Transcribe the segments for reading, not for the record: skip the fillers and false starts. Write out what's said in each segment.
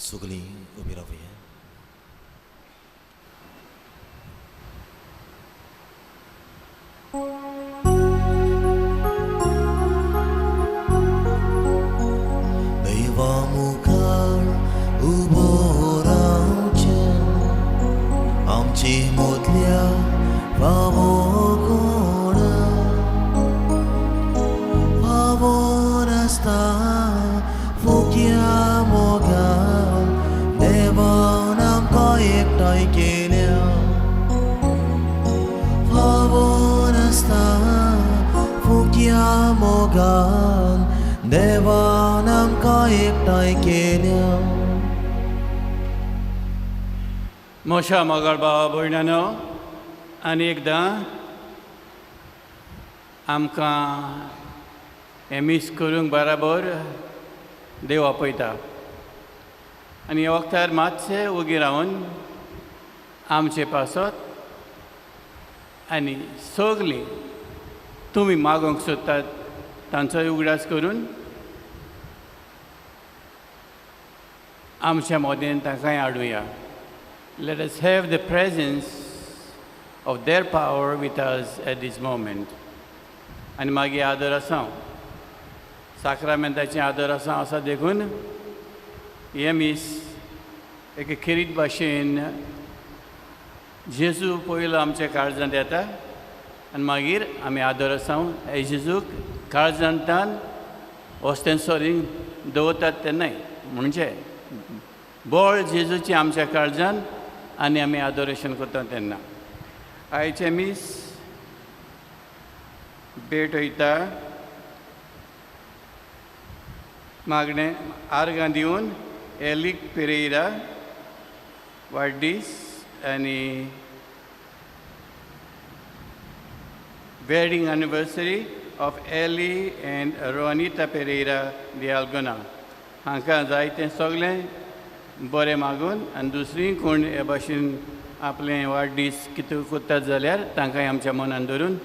सगळीं उबी रावया. देवा मुखार उबो रावचें आमची मदल्या फावो कोण फावो नासता फुक्या मोगान देवान आमकां एकठांय केल्या फावो नासता फुक्या मोगान देवान आमकां एकठांय केल्या. मोशा मोगाळ भावा भयणानो, आनी एकदां आमकां हें मीस करूंक बराबर देव आपयता आनी ह्या वखदार मातशें ओगी रावन आमचे पासत आनी सगलीं तुमी मागोवंक सोदतात तांचोय उगडास करून आमच्या मोदेन तांकांय हाडुया. Let us have the presence of their power with us at this moment. आनी मागीर आदर आसा साक्रामेंताचें आदर आसा आसा देखून हें मीस एके खेरीत भाशेन जेजू पयलो आमच्या काळजांत येता आनी मागीर आमी आदर आसा हे जेजूक काळजांतान वस्तें दवरतात तेन्नाय म्हणजे बळ जेजूचें आमच्या काळजान आनी आमी आदोरेशन करता तेन्ना. आयचें मीस भेट वयता मागणें आर्गां दिवन एलीक पेरेरा वाडदीस आनी wedding anniversary of Eli and Roanita Pereira de Algona. हांकां जायतें सगळें बरें मागून आनी दुसरी कोण हे भाशेन आपलें वाडदीस कितें करतात जाल्यार तांकांय आमच्या मनान धरून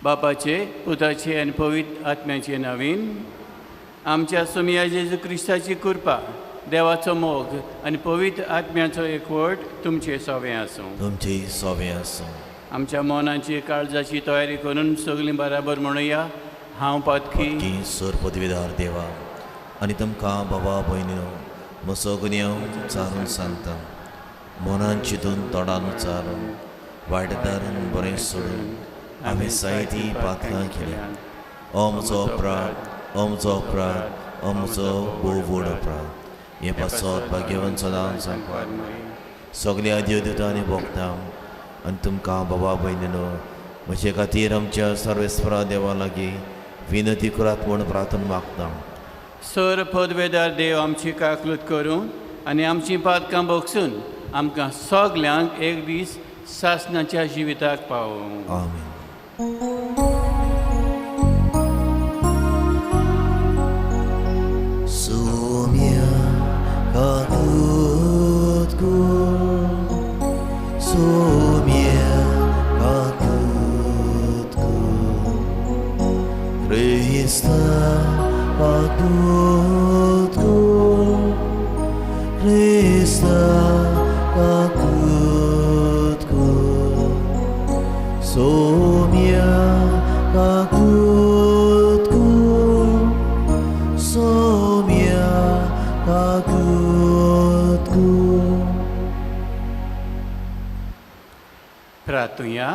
बापाचे पुताचे आनी पवित्र आत्म्याचे नवीन आमच्या सोमिया जेजू क्रिस्ताची कृपा, देवाचो मोग आनी पवित्र आत्म्याचो एकवट तुमचे सोवें आसूं. तुमची सोबें आसूं. आमच्या मनाची काळजाची तयारी करून सगळीं बराबर म्हणुया, हांव पातकी. की सोर पदवीदार देवा आनी तुमकां बाबा भयणीनो म्हजो गुन्यांव चारून सांगता, मनान चिंतून तोंडान उच्चारून वायट दारून बरें सोडून हांवें जायतीं पातकां केल्या. हो म्हजो अपराध, हो म्हजो अपराध, हो म्हजो भोव व्हड अपराध. हें पासत भाग्यवंत सदां सांगपाक सगल्या देवदूतां आनी भोगता आनी तुमकां बाबा भयणीनो म्हजे खातीर आमच्या सर्वेस्परा देवा लागीं विनंती करात म्हूण प्रार्थना मागता. सर पदवेदार देव आमची काकलूत करूं आनी आमची पातकां बगसून आमकां सगल्यांक एक दीस सासणाच्या जिविताक पावोवं. आमेन. Sumia kakutku, sumia kakutku, Krista kakutku, Krista kakutku, Sumia kakutku, Sumia kakutku. प्रार्थुया.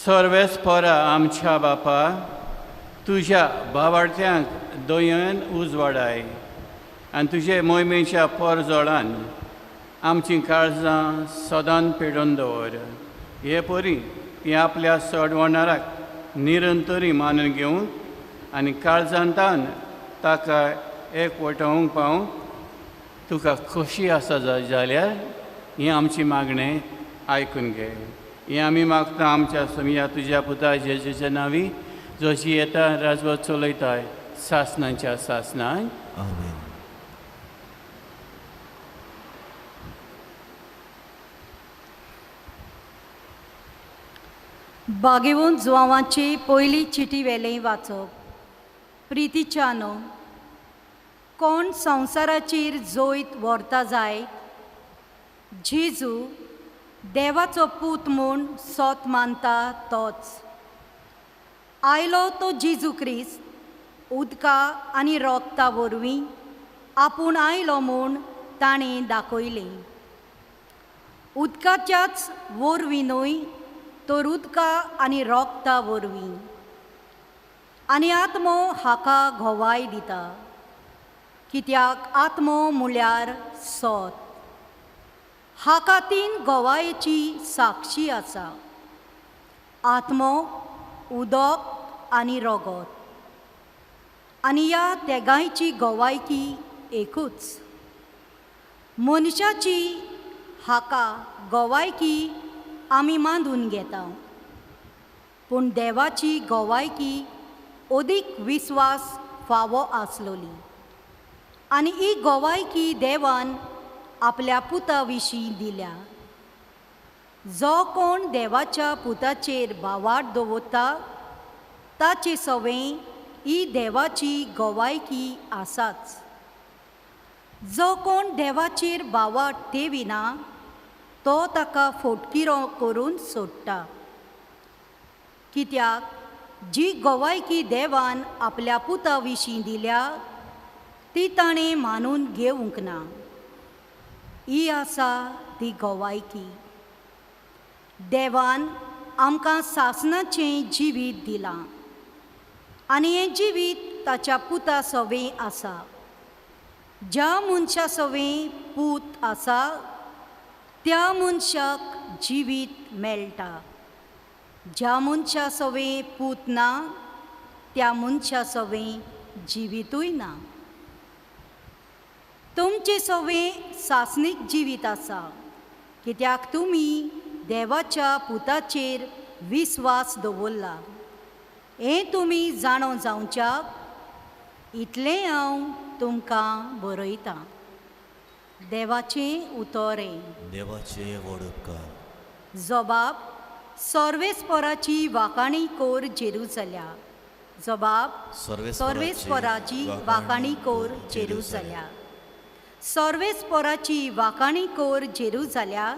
सर्वेस्परा आमच्या बापा, तुज्या भावार्थ्यांक दयेन उजवाडाय आनी तुजे मोहिमेच्या पोरजोळान आमचीं काळजां सदां पेडून दवर. हे परी ती आपल्या सडवणाराक निरंतरी मानून घेवंक आनी काळजांतान ताका एकवटोवंक पावंक तुका खोशी आसा जाल्यार ही आमची मागणें आयकून घे. हें आमी मागता आमच्या सोमया तुज्या पुता जेजूच्या नांवी, जो येता राजवत चलयताय सासणाच्या सासणाक. आमेन. बागेवून जुवांवाची पयली चिटी वेलें वाचप. प्रितीच्या न्हू, कोण संवसाराचेर जैत व्हरता जायत? जेजू देवाचो पूत म्हूण सोत मानता तोच. आयलो तो जेजू क्रिस्त उदका आनी रोगता वरवीं आपूण आयलो म्हूण ताणें दाखयलें. उदकाच्याच वरवीं न्हय तर उदका आनी रोगता वरवीं. आनी आत्मो हाका गवाय दिता, कित्याक आत्मो म्हळ्यार सोत. हाका तीन गवायेची साक्षी आसा, आत्मो, उदक आनी रोगत. आनी ह्या तेगांयची गवायकी एकूच. मनशाची हाका गवायकी आमी मानून घेता, पूण देवाची गवायकी अदीक विस्वास फावो आसलोली. आनी ही गवायकी देवान आपल्या पुता विशीं दिल्या. जो कोण देवाच्या पुताचेर भावार्थ दवरता ताचे सवें ही देवाची गवायकी आसाच. जो कोण देवाचेर भावार्थ ठेविना तो ताका फोटकिरो करून सोडटा, कित्याक जी गवायकी देवान आपल्या पुता विशीं दिल्या ती ताणें मानून घेवंक ना. ही आसा ती गवायकी. देवान आमकां सासणाचें जिवीत दिलां आनी हें जिवीत ताच्या पुता सवें आसा. ज्या मनशा सवें पूत आसा त्या मनशाक जिवीत मेळटा. ज्या मनशा सवें पूत ना त्या मनशा सवें जिवितूय ना. तुमचे सवें सासणीक जिवीत आसा, कित्याक तुमी देवाच्या पुताचेर विस्वास दवरला. हें तुमी जाणो जावच्याक इतलें हांव तुमकां बरयतां. देवाचें उतर हें. देवाचे व्हड उपकार. जबाब सर्वेस्पराची वाखाणी कोर जेरुसल्या. जबाब सर्वेस्पराची वाखाणी कोर जेरुसल्या. सर्वेस्पराची वाखाणी कोर जेरुसल्या.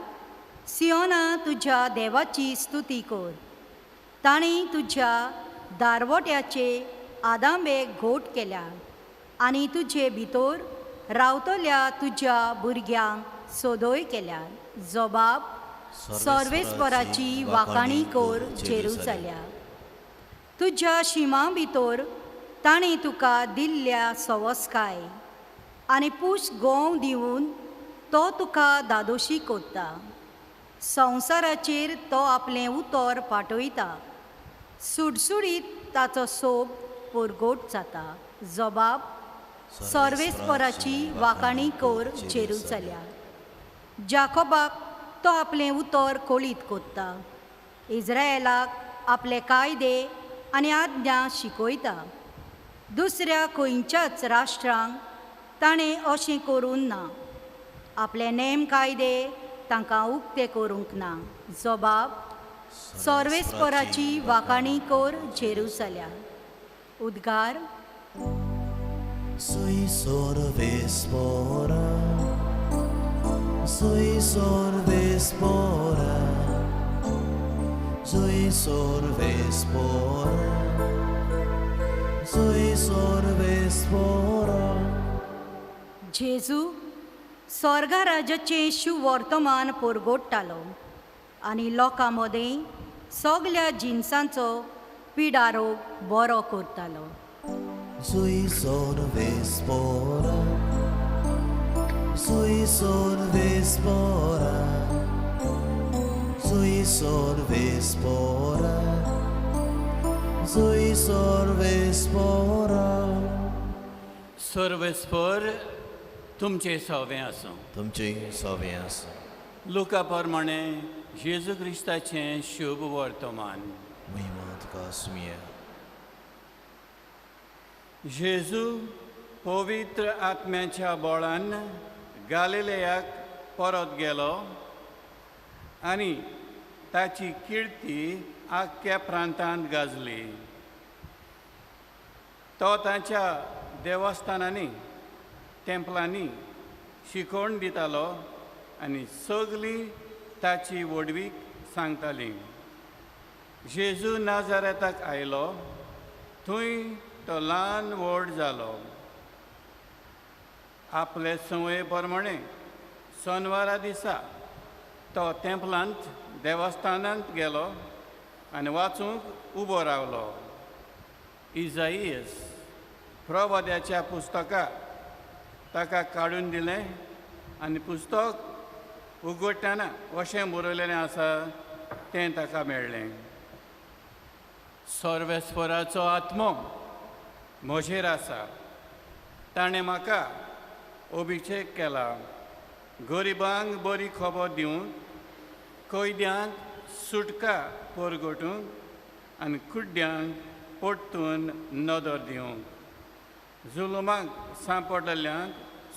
सियोना तुज्या देवाची स्तुती कोर. ताणें तुज्या दारवट्याचे आदांबे घोट केल्या आनी तुजे भितर रावतल्या तुज्या भुरग्यांक सोदोय केल्या. जबाब सर्वेस्पराची वाखाणी कोर जेरुसल्या. तुज्या शिमा भितर ताणें तुका दिल्ल्या सवस्काय आनी पूश गोंव दिवन तो तुका दादोशी कोत्ता. संवसाराचेर तो आपलें उतर पाठयता. सुडसुडीत ताचो सोब परगोट जाता. जबाब सर्वेस्पराची वाखाणी कोर जेरुसल्या. जाकोबाक तो आपलें उतर कळीत कोत्ता. इज्रायलाक आपले कायदे आनी आज्ञा शिकयता. दुसऱ्या खंयच्याच राष्ट्रांक ताणें अशें करूंक ना. आपले नेम कायदे तांकां उक्ते करूंक ना. जबाब सर्वेस्पराची वाखाणी कोर जेरुसल्या. उद्गार. Sui sorvespora, sui sorvespora, sui sorvespora, sui sorvespora. जेजू स्वर्गा राजाचें शुवर्तमान परगोडटालो आनी लोकां मदें सगल्या जिनसांचो पिडारोग बरो करतालो. Sui sorvespora, sui sorvespora, sui sorvespora, sui sorvespora. सर्वेस्पर तुमचें सवें आसूं. तुमचें सवें आसूं. लुका प्रमाणे जेजू क्रिस्ताचें शुभ वर्तमान. महिमा तुका आसुया. जेजू पवित्र आत्म्याच्या बळान गालिलेयाक परत गेलो आनी ताची किर्ती आख्ख्या प्रांतांत गाजली. तो ताच्या देवस्थानांनी तेंपलांनी शिकोवण दितालो आनी सगळीं ताची व्हडवीक सांगतालीं. जेजू नाजारेताक आयलो, थंय तो ल्हान व्हड जालो. आपले संवये प्रमाणे सोनवारा दिसा तो तेंपलांत देवस्थानांत गेलो आनी वाचूंक उबो रावलो. इजाईस प्रवाद्याच्या पुस्तकाक ताका काडून दिलें आनी पुस्तक उगडटना अशें बरयलेलें आसा तें ताका मेळ्ळें. सर्वेस्वराचो आत्मो म्हजेर आसा, ताणें म्हाका अभिशेक केला गरिबांक बरी खबर दिवंक, कैद्यांक सुटका परगटूंक आनी कुड्ड्यांक परतून नदर दिवंक, जुलुमाक सांपडलेल्यांक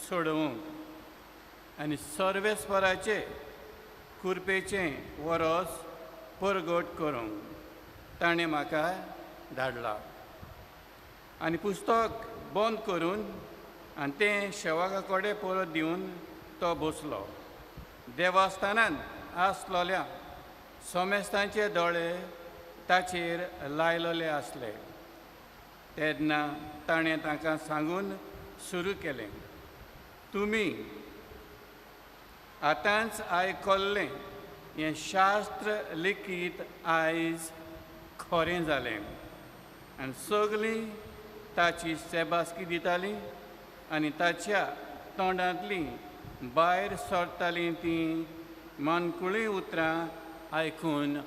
सोडोवंक आनी सर्वेस्वराचे कुरपेचें वरस परगट करूंक ताणें म्हाका धाडला. आनी पुस्तक बंद करून आनी तें शेवका कडेन परत दिवन तो बसलो. देवस्थानांत आसलेल्या समेस्तांचे दोळे ताचेर लायलेले आसले. तेन्ना ताणें तांकां सांगून सुरू केलें, तुमी आतांच आयकल्लें हें शास्त्र लिखीत आयज खरें जालें. आनी सगळीं ताची सेबासकी दितालीं आनी ताच्या तोंडांतलीं भायर सरतालीं तीं मानकुळीं उतरां आयकून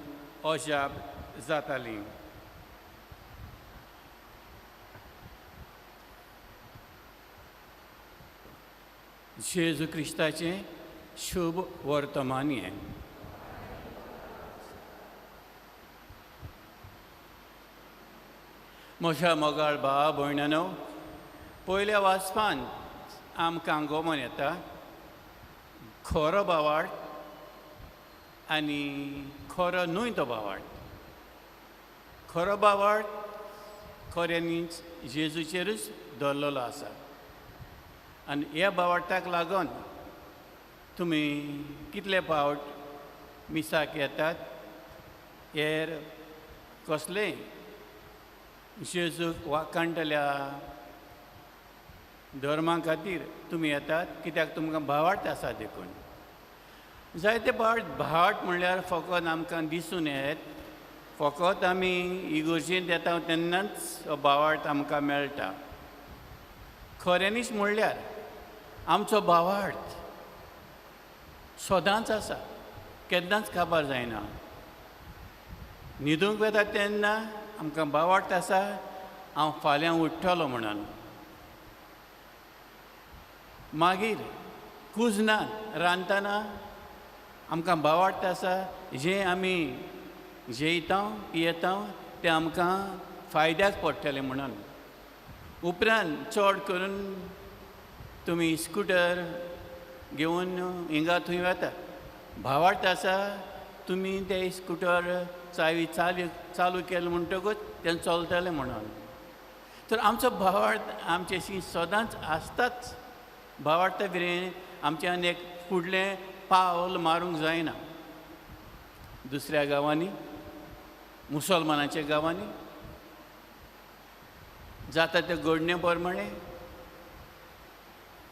अजाप जातालीं. जेजू क्रिस्ताचें शुभ वर्तमान हें. म्हज्या मोगाळ भाव भयणांनो, पयल्या वाचपान आमकां गोमन येता खरो भावार्थ आनी खरो न्हय तो भावार्थ. खरो भावार्थ खऱ्यांनीच जेजूचेरूच दवरलेलो आसा आनी ह्या भावार्थाक लागून तुमी कितले फावट मिसाक येतात, हेर कसलेय जेजूक वाखाणटल्या धर्मा खातीर तुमी येतात, कित्याक तुमकां भावार्थ आसा देखून. जायते फावट भावार्थ म्हणल्यार फकत आमकां दिसून येत, फकत आमी इगोर्जेंत येता तेन्नाच हो भावार्थ आमकां मेळटा. खऱ्यांनीच म्हणल्यार आमचो भावार्थ सदांच आसा, केन्नाच काबार जायना. न्हिदूंक वता तेन्ना आमकां भावार्थ आसा हांव फाल्यां उठ्ठलो म्हणून. मागीर कुजनान रांदतना आमकां भावार्थ आसा जें आमी जेयता पियेता तें आमकां फायद्याक पडटलें म्हणून. उपरांत चड करून तुमी स्कुटर घेवन हिंगा थंय वतात, भावार्थ आसा तुमी ते स्कुटर चावी चालू केलें म्हणटकूच तें चलतलें म्हणून. तर आमचो भावार्थ आमच्याशी सदांच आसताच. भावार्था विरें आमच्यान एक फुडलें पावल मारूंक जायना. दुसऱ्या गांवांनी, मुसलमानाच्या गांवांनी जाता ते घडणे प्रमाणे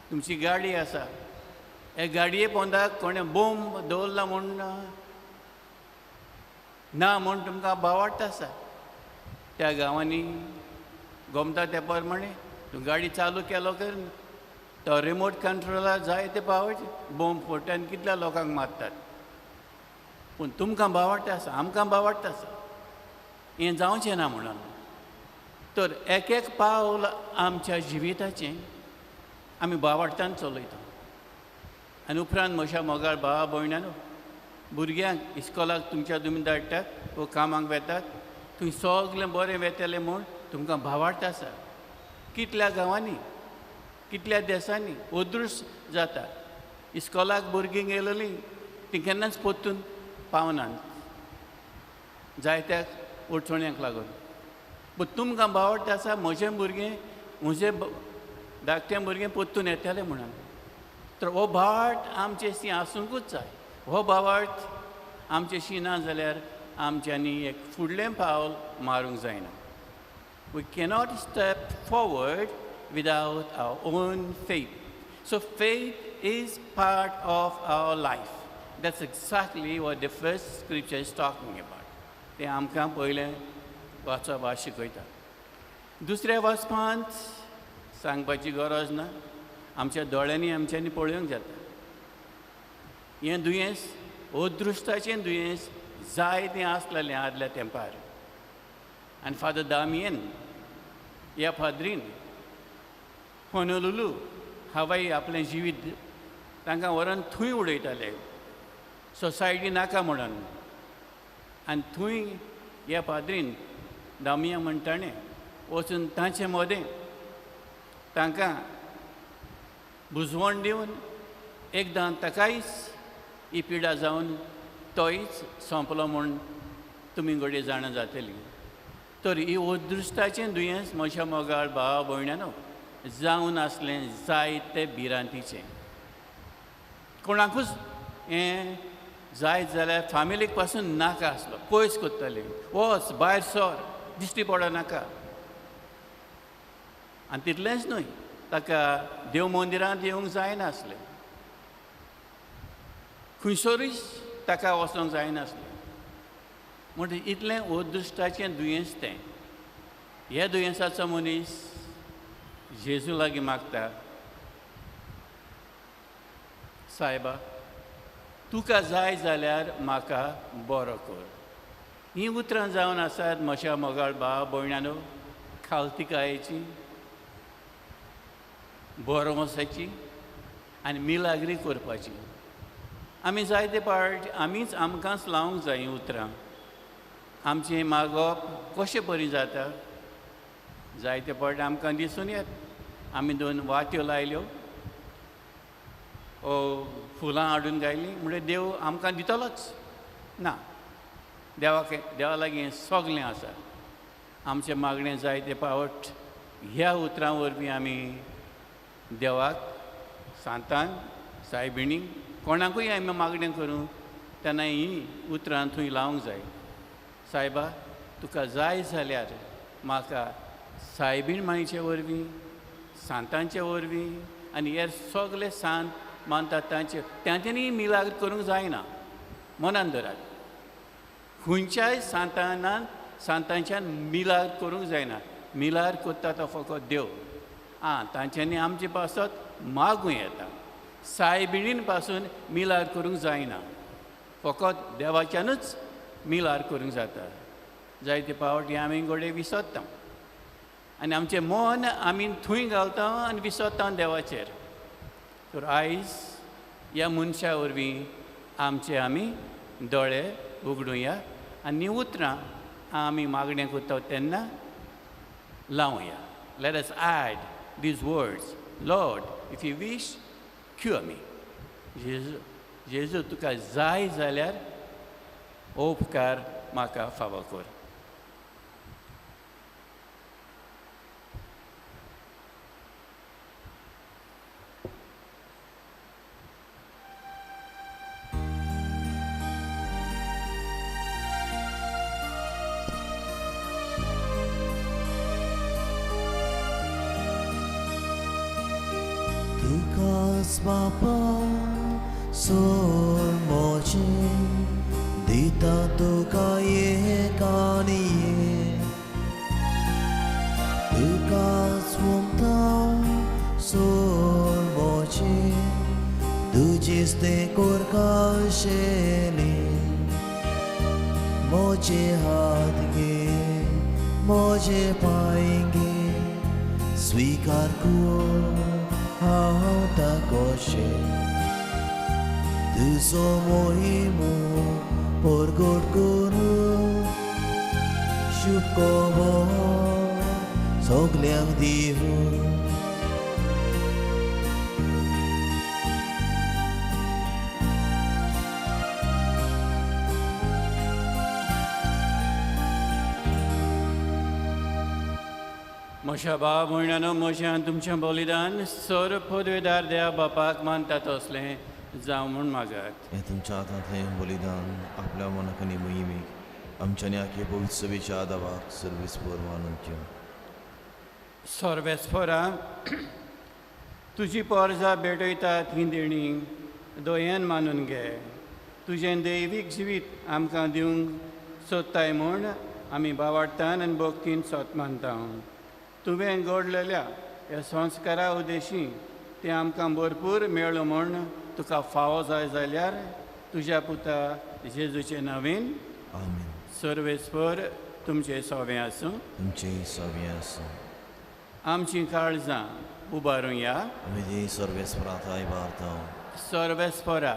तुमची गाडी आसा, हे गाडये पोंदाक कोणें बोंब दवरला म्हूण ना म्हूण तुमकां भावार्थ आसा. त्या गांवांनी गोमता त्या प्रमाणे तूं गाडी चालू केलो कर तो रिमोट कंट्रोलार जाय ते पावट बोंब फोडटा आनी कितल्या लोकांक मारतात. पूण तुमकां भावार्थ आसा, आमकां भावार्थ आसा, हें जावचें ना म्हणून. तर एक एक पावल आमच्या जिविताचें आमी भावार्थान चलयता. आनी उपरांत म्हज्या मोगाळ भावा भयणांनो, भुरग्यांक इस्कोलाक तुमच्या तुमी धाडटात वो कामाक वेतात, थंय सगळें बरें वेतलें म्हूण तुमकां भावार्थ आसा. कितल्या गांवांनी, कितल्या देसांनी अदृश्ट जाता, इस्कोलाक भुरगीं गेलेलीं तीं केन्नाच परतून पावनात जायत्या अडचण्यांक लागून. पूण तुमकां भावार्थ आसा म्हजें भुरगें म्हजें धाकटें भुरगें परतून येतलें म्हणून. तर हो भावार्थ आमचेशी आसूंकूच जाय. हो भावार्थ आमचेशी ना जाल्यार आमच्यांनी एक फुडलें पावल मारूंक जायना. We cannot step forward without our own faith. So faith is part of our life. That's exactly what the first scripture is talking about. तें आमकां पयलें वाचपा शिकयता. दुसऱ्या वाचपांत सांगपाची गरज ना, आमच्या दोळ्यांनी आमच्यांनी पळोवंक जाता. हें दुयेंस अदृश्टाचें दुयेंस जायतें आसलेलें आदल्या तेंपार. आनी फादर दामियन ह्या फादरीन होनोलुलू हवाई आपलें जिवीत तांकां व्हरून थंय उडयताले, सोसायटी नाका म्हणून. आनी थंय ह्या पाद्रीन दामिया म्हणटाणे वचून तांचे मदें तांकां बुजवण दिवन एकदां ताकायच ही पिडा जावन तोयच सोंपलो म्हूण तुमी घडये जाणा जातली. तर ही अदृश्टाचें दुयेंस म्हज्या मोगाळ भावा भयणानो जावन आसलें जायते भिरांतीचें. कोणाकूच हें जायत जाल्यार फामिलीक पासून नाका आसलो, पयस करताले, वच भायर सर, दिश्टी पडो नाका. आनी तितलेंच न्हय, ताका देव मंदिरांत येवंक जायनासलें, खंयसरूय ताका वचोंक जायनासलें. म्हणटकीर इतलें अदृश्टाचें दुयेंस तें. ह्या दुयेंसाचो मनीस जेजू लागीं मागता, सायबा तुका जाय जाल्यार म्हाका बरो कर. हीं उतरां जावन आसात म्हज्या मोगाळ भाव भयणानो खालतिकायेची, बरोवसाची आनी मिलाग्री करपाची. आमी जायते पावट आमीच आमकांच लावंक जाय हीं उतरां. आमचें मागप कशें बरी जाता जायते पावट आमकां दिसून येत. आमी दोन वाट्यो लायल्यो, फुलां हाडून गायलीं म्हणल्यार देव आमकां दितलोच ना. देवाक देवा लागीं हें सगलें आसा. आमचें मागणें जायते पावट ह्या उतरां वरवीं आमी देवाक, सांतान, सायबिणी कोणाकूय आमी मागणें करूं तेन्ना हीं उतरां थंय लावंक जाय. सायबा तुका जाय जाल्यार म्हाका सायबीण मायचे वरवीं, सांतांचे वरवीं आनी हेर सगले सांत मानतात तांचे तांच्यांनी मिलाग्र करूंक जायना. मनान धरात, खंयच्याय सांतानान सांतांच्यान मिलाग्र करूंक जायना. मिलाग्र करता तो फकत देव. आं, तांच्यांनी आमचे पासत मागूं येता. सायबिणीन पासून मिलाग्र करूंक जायना, फकत देवाच्यानूच मिलाग्र करूंक जाता. जायते पावटी आमी घडये विसरता आनी आमचें मन आमी थंय घालता आनी विसरता देवाचेर. तर आयज ह्या मनशा वरवीं आमचे आमी दोळे उगडुया आनी उतरां आमी मागणें करता तेन्ना लावया. Let us add these words, Lord if you wish cure me. जेजू, जेजू तुका जाय जाल्यार उपकार म्हाका फावो कर. बापा सोर मोचे दिता तुका एकानिये, तुका सोमता सोर मोचे तुझेच ते कोरकाशेले, मोचे हात घे मोजे पायंगे स्वीकार कर हांव ताकोशे, तुजो मोहिमो परगट करून शुभ खबर सगल्यांक दिवूं. म्हज्या भाव भयणानो, म्हजें आनी तुमचें बलिदान सर पदवेदार देवा बापाक मानता तसलें जावं म्हूण मागात. हें तुमच्या हातांतलें बलिदान आपल्या मनाक आनी मोहिमेक आमच्यानी आखे पवित्र सभेच्या आदावाक सर्वीस मानून घेवं. सर्वेस्परा, तुजी पोरजा भेटयतात ही देणी दयेन मानून घे. तुजें दैवीक जिवीत आमकां दिवंक सोदताय म्हूण आमी बावाडटान आनी भक्तीन सोत मानता. तुवें घडलेल्या ह्या संस्कारा उद्देशी तें आमकां भरपूर मेळ्ळो म्हूण तुका फावो जाय जाल्यार तुज्या पुता जेजूचे नवीन. आमेन. सर्वेस्पर तुमचें सोवें आसूं. तुमचें सोवें आसूं. आमचीं काळजां उबारुया. आमी ती सर्वेस्परा थाय भारता. सर्वेस्परा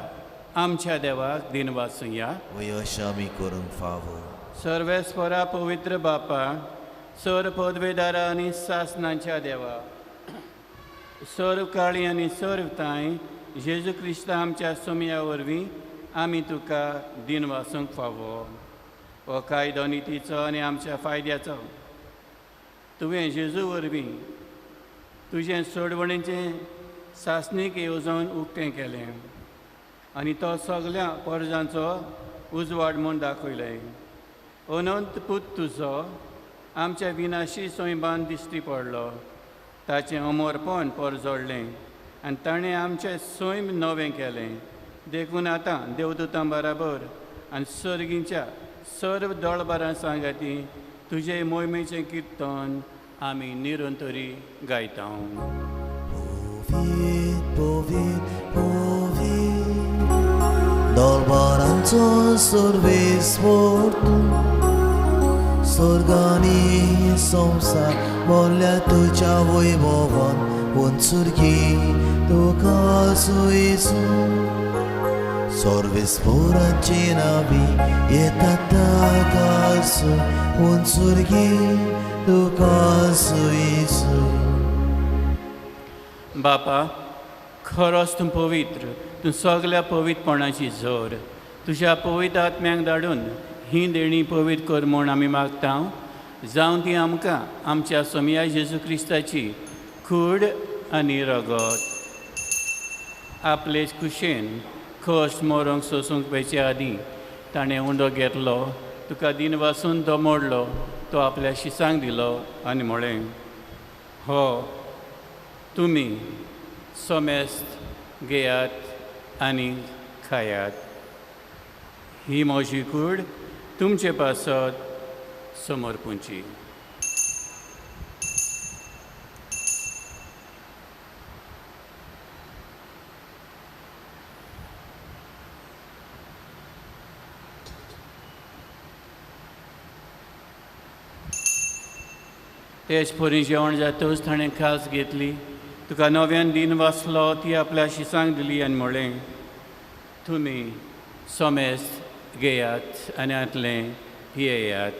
आमच्या देवाक दिनवासुया. वयश आमी करूंक फावो. सर्वेस्परा पवित्र बापा, सर पदवेदारा आनी सासनांच्या देवा, सर्व काळी आनी सर्व तांय जेजू क्रिस्ता आमच्या सोमया वरवीं आमी तुका दिनवासूंक फावो. हो कायदो नितीचो आनी आमच्या फायद्याचो. तुवें जेजू वरवीं तुजें सोडवणेचें सासणीक येवजण उक्तें केलें आनी तो सगल्या पोरजांचो उजवाड म्हूण दाखयलें. अनंत पूत तुजो आमच्या विनाशी सैमान दिश्टी पडलो. ताचें अमरपण परजोडलें आनी ताणें आमचें सैम नवें केलें. देखून आतां देवदूतां बराबर आनी सर्गीच्या सर्व दळबारां सांगाती तुजे मोहिमेचें किर्तन आमी निरंतरी गायता. पवित्र पवित्र पवित्र दरबारांचो सर्वेस्पर तूं, स्वर्गानी संवसार भरल्या तुज्या वैभवान, उंचुरगी तुका सुयसू. सर्वेस्पराचे नावी येता ताका उंचुरगी तुका सुयसू. बापा, खरोच तूं पवित्र, तूं सगल्या पवित्रपणाची जोर. तुज्या पवित्र आत्म्यांक धाडून ही देणी पवित्र कर म्हूण आमी मागता. जावं ती आमकां आमच्या सोमया जेजू क्रिस्ताची कूड आनी रगत. आपले कुशेन कश्ट मरोंक सोसूंक पेचे आदीं ताणें उंडो घेतलो, तुका दिन वासून तो मोडलो, तो आपल्या शिसांक दिलो आनी म्हळें, हो तुमी सोमेस्त घेयात आनी खायात. ही म्हजी कूड तुमचे पासत समर्पूंची. तेच परी जेवण जातच ताणें खास घेतली, तुका नव्यान दिन वाचलो, ती आपल्या शिसांक दिली आनी म्हळें, तुमी सोमेस्त घेयात आनी हांतलें पियेयात.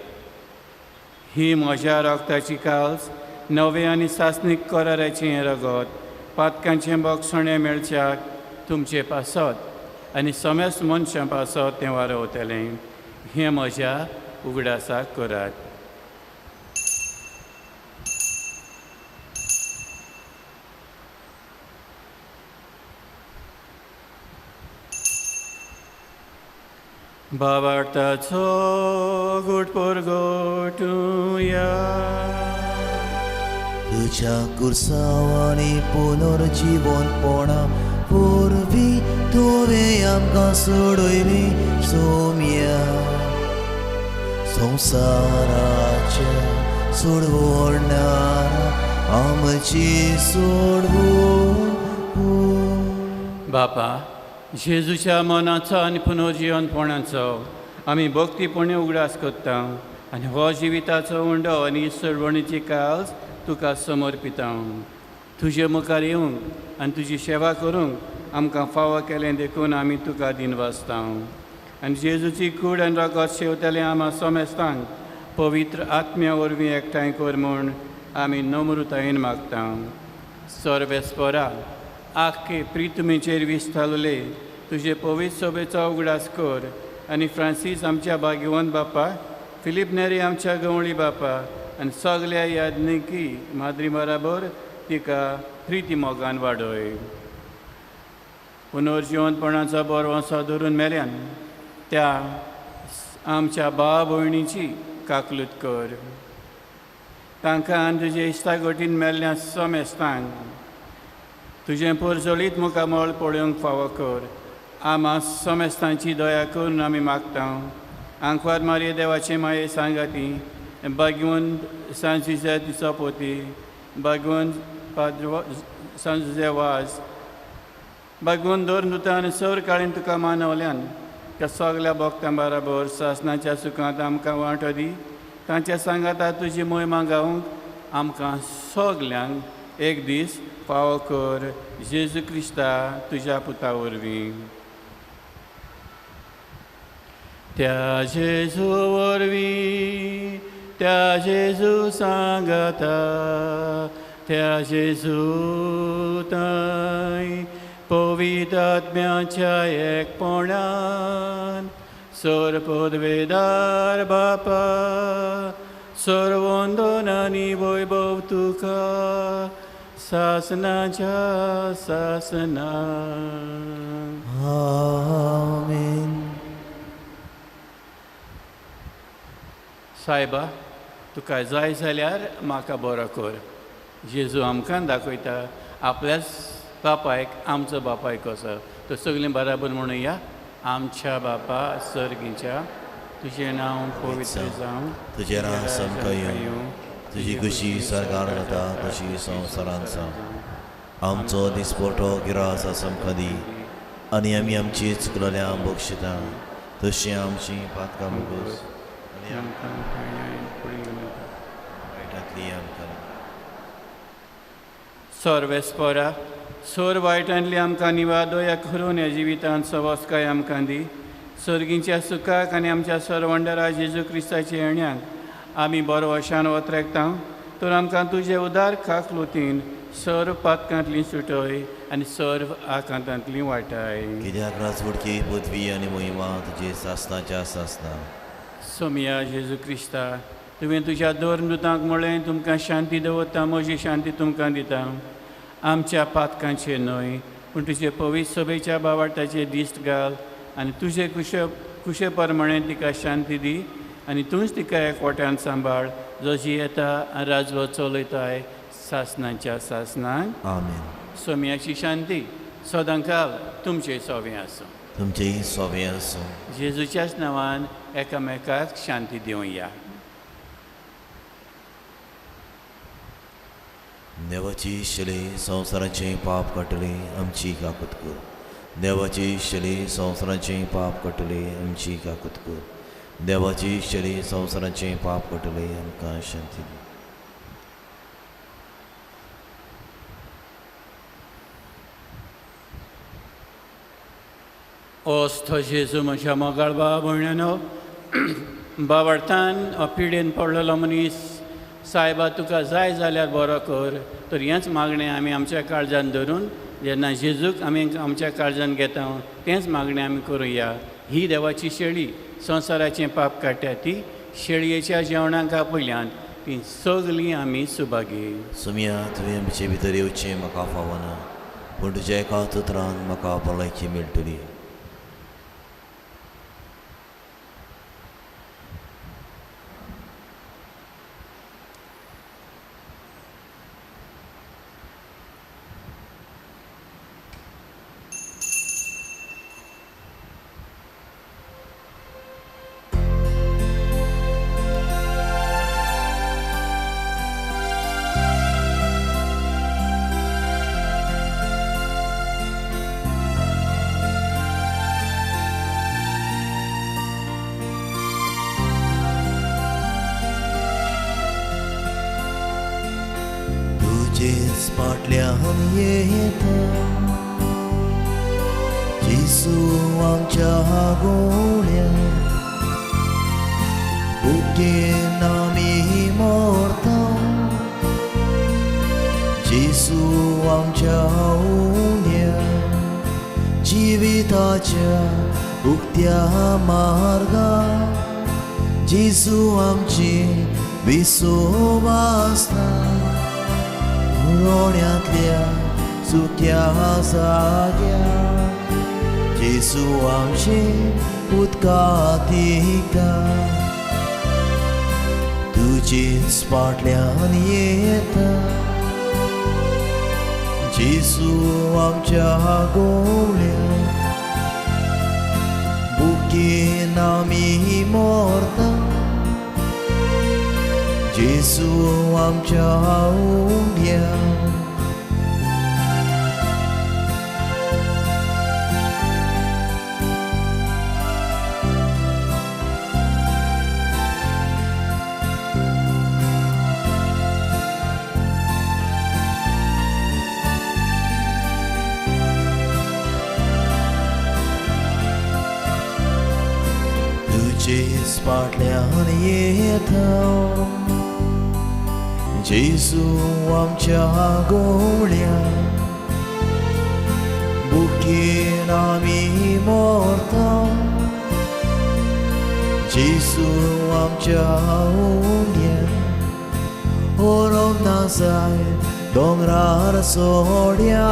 ही म्हज्या रगताची काल्स, नवें आनी सासणीक कराराचें रगत, पातकांचें बक्षणें मेळच्याक तुमचे पासत आनी समेस्त मनशां पासत तें वारवतलें. हें म्हज्या उगडासाक करात. बाबार्थाचो गुट परगटुया. तुज्या कुर्सांवांनी पुनर्जिवनपणा वरवीं तुवें आमकां सोडयली सोम्या. संवसाराच्या सोडवणारा आमची सोडवण. बापा, जेजूच्या मनाचो आनी पुनर्जिवनपणाचो आमी भक्तीपणी उगडास करता आनी हो जिविताचो उंडो आनी सोडवणीची काल्स तुका समर्पिता. तुजे मुखार येवंक आनी तुजी सेवा करूंक आमकां फावो केलें देखून आमी तुका दिनवासता. आनी जेजूची कूड आनी रगत शेवतले आमा समेस्तांक पवित्र आत्म्या वरवीं एकठांय कर म्हूण आमी नम्रतायेन मागता. सर्वेस्परा, आख्खे प्रितुमेचेर विस्तारले तुजे पवित्र सभेचो उगडास कर आनी फ्रांसीस आमच्या भाग्यवंत बापा, फिलीप नेरी आमच्या गवळी बापा आनी सगल्या याज्ञिकी माद्री बराबर तिका प्रिती मोगान वाडय. पुनर्जिवंतपणाचो बरो धरून मेल्यान त्या आमच्या भाव भयणीची काकलूत कर. तांकां आनी तुजे इश्टागोटीन मेल्ल्या समेस्तांक तुजें पोरजोळीत मुखामळ पळोवंक फावो कर. आमा समेस्तांची दया करून आमी मागता. आंकवार मारये देवाचे माये सांगाती भाग्यवंत सांजुझे तिचो पोती भाग्यवंत पाद्र सांजुझे वाज भाग्यवंत दर नुतान सर काळीन तुका मानवल्यान त्या सगल्या भक्तां बराबर सासनाच्या सुखांत आमकां वांटो दी. तांच्या सांगाता तुजी मोहिमा गावंक आमकां सगल्यांक एक दीस फावो कर. जेजू क्रिस्ता तुज्या पुता वरवीं. त्या जेजू वरवीं, त्या जेजू सांगाता, त्या जेजू ताय पवित्र आत्म्याच्या एकपणान सर पदवेदार बापा सर्वंदन आनी वैभव तुका सासनाच्या सासना. आमेन. सायबा तुका जाय जाल्यार म्हाका बरो कर. जेजू आमकां दाखयता आपल्याच बापायक आमचो बापाय कसो. तो सगळीं बराबर म्हणुया. आमच्या बापा सर्गीच्या तुजें नांव पवित्र जावं, तुजें राज आमकां येवं, तुजी खुशी सरकार जाता तशी संवसारांत जावं. आमचो दिसपटो गिरास आमकां दी आनी आमी आमची चुकलेल्या बक्षिता तशी आमची पातकां भोगोस आनी आमकां वायटांतली आमकां. सर्वेस्परा सोर वायटांतली आमकां निवादोया करून ह्या जिवितांत सवस्काय आमकां दी. सर्गींच्या सुखाक आनी आमच्या सर्वंडरा जेजू क्रिस्ताच्या येण्याक आमी बरो वशान वत्रेकता. तर आमकां तुजे उदार खाकलुतीन सर्व पातकांतली सुटय आनी सर्व आकांतांतली वाटाय. कित्याक राजवडकी पदवी आनी मोहिमा तुजी सासनाच्या सासना. सोमिया जेजू क्रिस्ता तुवें तुज्या दोन दुतांक म्हळें तुमकां शांती दवरता, म्हजी शांती तुमकां दिता. आमच्या पातकांचे न्हय पूण तुजे पवित्र सभेच्या बावाटाचे दिश्ट घाल आनी तुजे कुशे कुशे प्रमाणे तिका शांती दी आनी तूंच तिका एकवट्यान सांबाळ जो जियेता आनी राजवट चलयताय सासनाच्या सासनाक. आमेन. सोम्याची शांती सदांकाल तुमचे सोवें आसूं. तुमचेय सोवें आसूं. जेजूच्याच नांवान एकामेकाक शांती दिवया. देवाची शली संवसाराचें पाप काडटली आमची काकूत कर. देवाची शली संवसाराचें पाप काडटली आमची काकूत कर. देवाची शली संवसाराचें पाप काडटली आमकां शांती दी. ओस्त जेजू म्हज्या मोगाळ बाबा भयणानो, बावडतान पिडेन पडलेलो मनीस सायबा तुका जाय जाल्यार बरो कर. तर हेंच मागणें आमी आमच्या काळजान धरून जेन्ना जेजूक आमी आमच्या काळजान घेता तेंच मागणें आमी करुया. ही देवाची शेळी संवसाराचें पाप काडटा ती शेळयेच्या जेवणाक आपयल्यान ती सगळीं आमी सुभागी. सोमिया तुवें आमचे भितर येवचें म्हाका फावना पूण तुज्या एका उतरान म्हाका भलायकी मेळटली. फाटल्यान येता जेजू आमच्या गोळ्या भुकेन आमी मरता जेजू आमच्या उण्या जिविताच्या उक्त्या मार्गा जेजू आमची विसोवासना रोण्यांतल्या सुक्या जाग्या जेजू आमचे उदका दिता तुजेच फाटल्यान येता जेजू आमच्या गोवल्या बुकेन आमी मोरता जेजू आमच्या उंड्या तुजेच फाटल्यान येता जेजू आमच्या गोवल्या बुकेन आमी मोरता जेजू आमच्या उंड्या होरोंक ना जाय दोंगरार सोड्या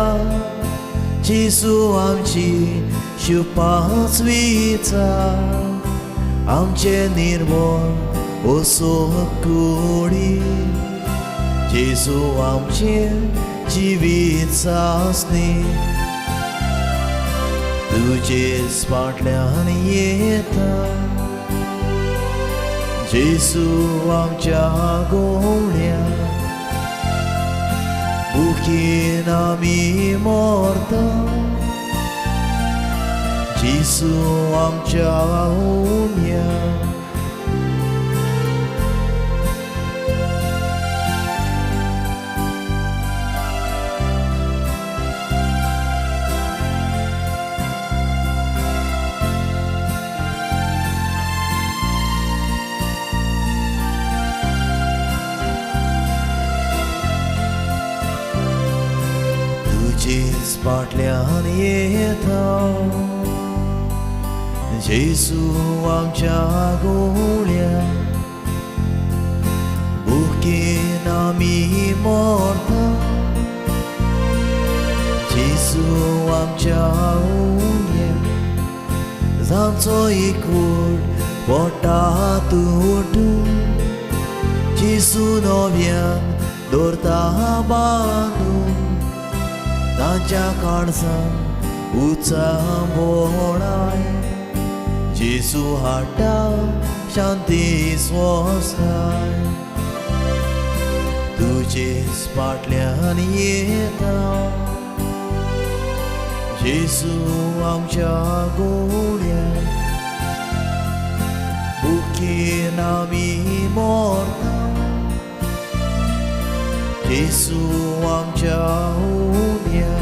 जेजू आमची शिवपाच विचार आमचे निर्मळ असो कुडी जेजू आमचे जिवीत सासणी तुजेच फाटल्यान येता जेजू आमच्या गोवल्या बुकेन आमी मोरता जेजू आमच्या उण्या तुजेच फाटल्यान येता जेजू आमच्या गोवल्या बुकेन आमी मोरता जेजू आमच्या उंड्या जांचो एकवट पोटांत उठून जेजू नव्यान दवरता बांदून तांच्या काळजान उचा बोळाय जेजू हाडटा शांती स्वस्ताय तुजेच फाटल्यान येता जेजू आमच्या गोवल्या बुकेन आमी मोरता जेजू आमच्या उंड्या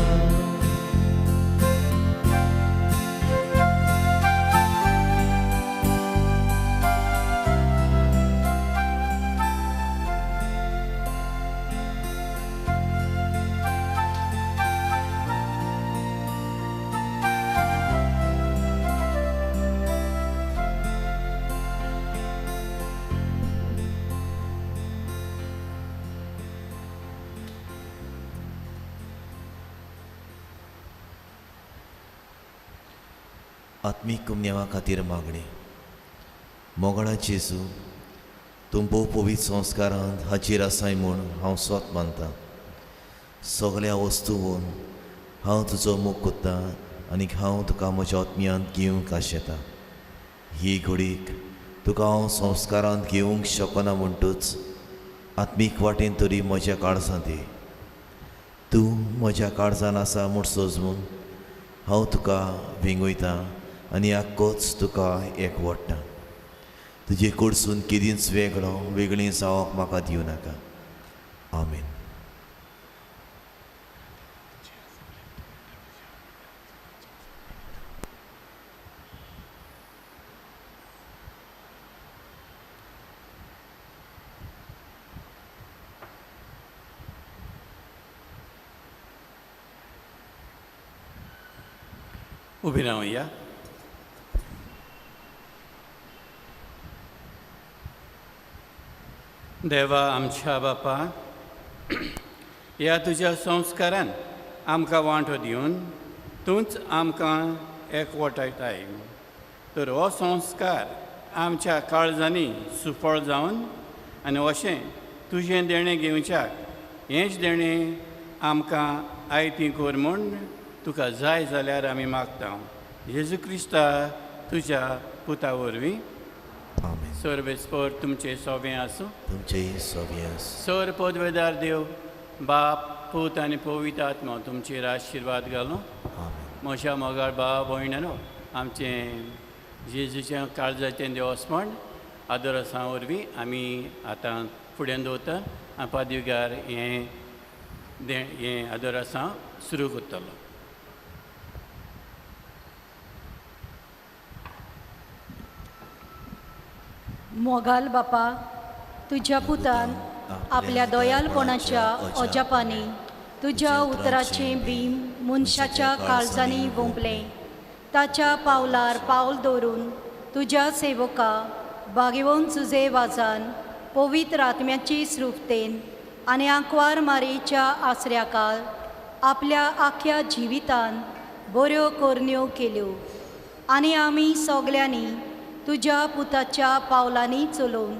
आत्मीक कुमन्यावा खातीर मागणी. मोगाळा जेजू, तूं भोव पवित्र संस्कारांत हाजीर आसाय म्हूण हांव स्वत मानतां. सगळ्या वस्तूवन हांव तुजो मोग कोत्तां आनी हांव तुका म्हज्या आत्म्यांत घेवंक आशेतां. ही घडीक तुका हांव संस्कारांत घेवंक शकना म्हणटूच आत्मीक वाटेन तरी म्हज्या काळजांत ये. तूं म्हज्या काळजान आसा म्हूण सजमून हांव तुका वेंगयतां आनी आक्कोच तुका एकवडटा. तुजे कडसून केदींच वेगळो वेगळी जावप म्हाका दिवं नाका. आमेन. उबी रावया. देवा आमच्या बापा, ह्या तुज्या संस्कारान आमकां वांटो दिवन तूंच आमकां एकवटायताय, तर हो संस्कार आमच्या काळजांनी सुफळ जावन आनी अशें तुजें देणें घेवच्याक हेंच देणें आमकां आयती कर म्हूण तुका जाय जाल्यार आमी मागता, जेजू क्रिस्ता तुज्या पुता वरवीं. आमेन. सर्वेस्पर तुमचें सोबें आसूं. तुमचेय सोबें आसूं. सर पदवेदार देव बाप, पूत आनी पवित्र आत्मा तुमचेर आशिर्वाद घालूं. आमेन. म्हज्या मोगाळ भाव भयणानो, आमचें जेजूच्या काळजाचें देवस्पण आदरसां वरवीं आमी आतां फुड्यान दवरता आनी पादविगार हें हें आदरासां सुरू करतलो. मोगाल बापा, तुज्या पुतान आपल्या दयालपणाच्या अजापांनी तुज्या उतराचें बीम मनशाच्या काळजांनी वोंपलें. ताच्या पावलार पावल दवरून तुज्या सेवका बागेवन सुजे वाजान पवित्र आत्म्याची सृप्तेन आनी आंकवार मारेच्या आसऱ्याकाल आपल्या आख्या जिवितान बऱ्यो करण्यो केल्यो आनी आमी सगल्यांनी तुज्या पुताच्या पावलांनी चलोवन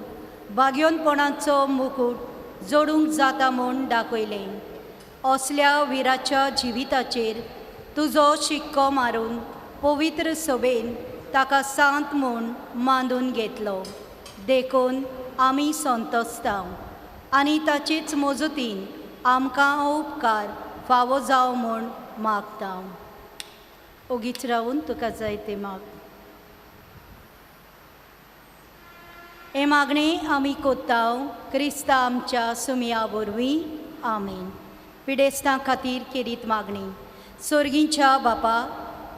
बागयोनपणाचो मुकूट जोडूंक जाता म्हूण दाखयलें. असल्या विराच्या जिविताचेर तुजो शिक्को मारून पवित्र सभेन ताका सांत म्हूण मांदून घेतलो. देखून आमी संतोसता आनी ताचेच मजतीन आमकां हो उपकार फावो जावं म्हूण मागता. ओगीच रावून तुका जाय तें माग. हे मागणें आमी कोत्ता क्रिस्ता आमच्या सुमया वरवीं. आमेन. पिडेस्तां खातीर केरीत मागणी. सोर्गींच्या बापा,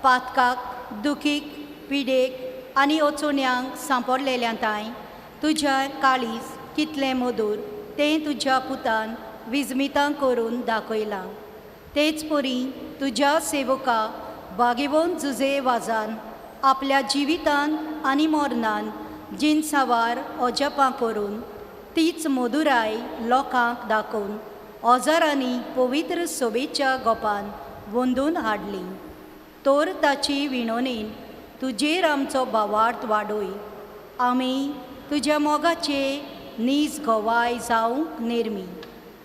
पातकाक, दुखीक, पिडेक आनी अचोण्यांक सांपडलेल्या तांय तुज्या काळीज कितलें मधूर तें तुज्या पुतान विजमितां करून दाखयलां. तेच परी तुज्या सेवका बागेवन जुजे वाजान आपल्या जिवितान आनी मरणान जिनसावार अजापां करून तीच मधुराय लोकांक दाखोवन हजारांनी पवित्र सोबेच्या गोपान वंदून हाडली. तर ताची विणोणेन तुजेर आमचो भावार्थ वाडय. आमी तुज्या मोगाचे नीज गवाय जावंक निर्मी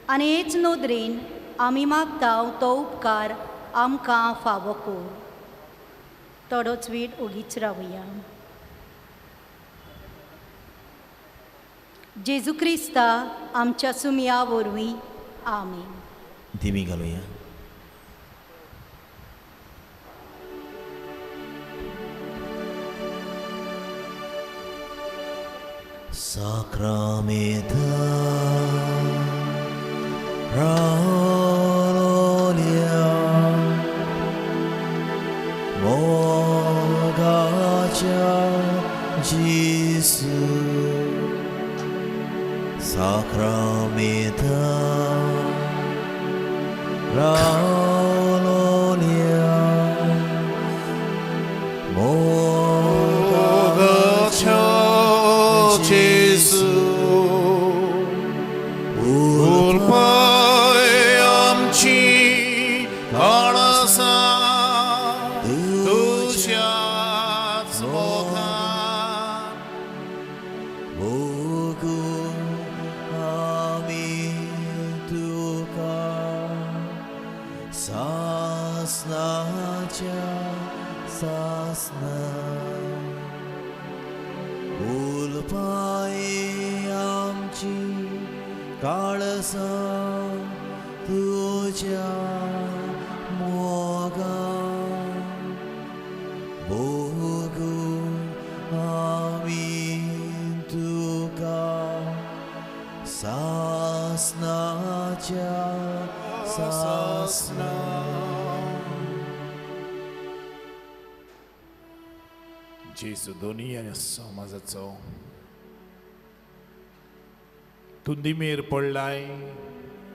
आनी हेच नदरेन आमी मागता तो उपकार आमकां फावो कर. थोडोच वेळ ओगीच रावया. जेजू क्रिस्ता आमच्या सुमया वरवीं. आमेन. दिमी घालुया. Sacramenta Raolia Mogacha Jesu Sacramenta Raolia Mogacha Jesu, उलपाय आमची काळसा तुज्याच मोगान. भोगू आमी तुका सासनाच्या सासना. उलपाय आमची काळसा तुज्या मोगान. भोगू आमी तुका सासनाच्या सासना. जेजू दोनी आनी समाजाचो तूं दिमेर पडलाय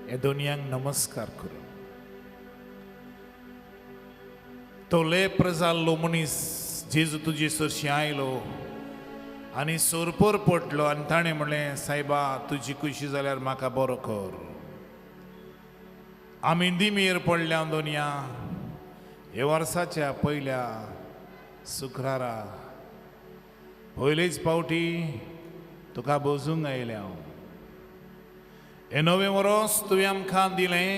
ह्या दोनयांक नमस्कार करून. तो लेप्र जाल्लो मनीस जेजू तुजे सरशी आयलो आनी सोरपोर पडलो आनी ताणें म्हणलें, सायबा तुजी खुशी जाल्यार म्हाका बरो कर. आमी दिमीर पडल्या दोनया हे वर्साच्या पयल्या शुक्रारा पयलेच फावटी तुका बोजूंक आयल्या हांव. हें नवें वर्स तुवें आमकां दिलें,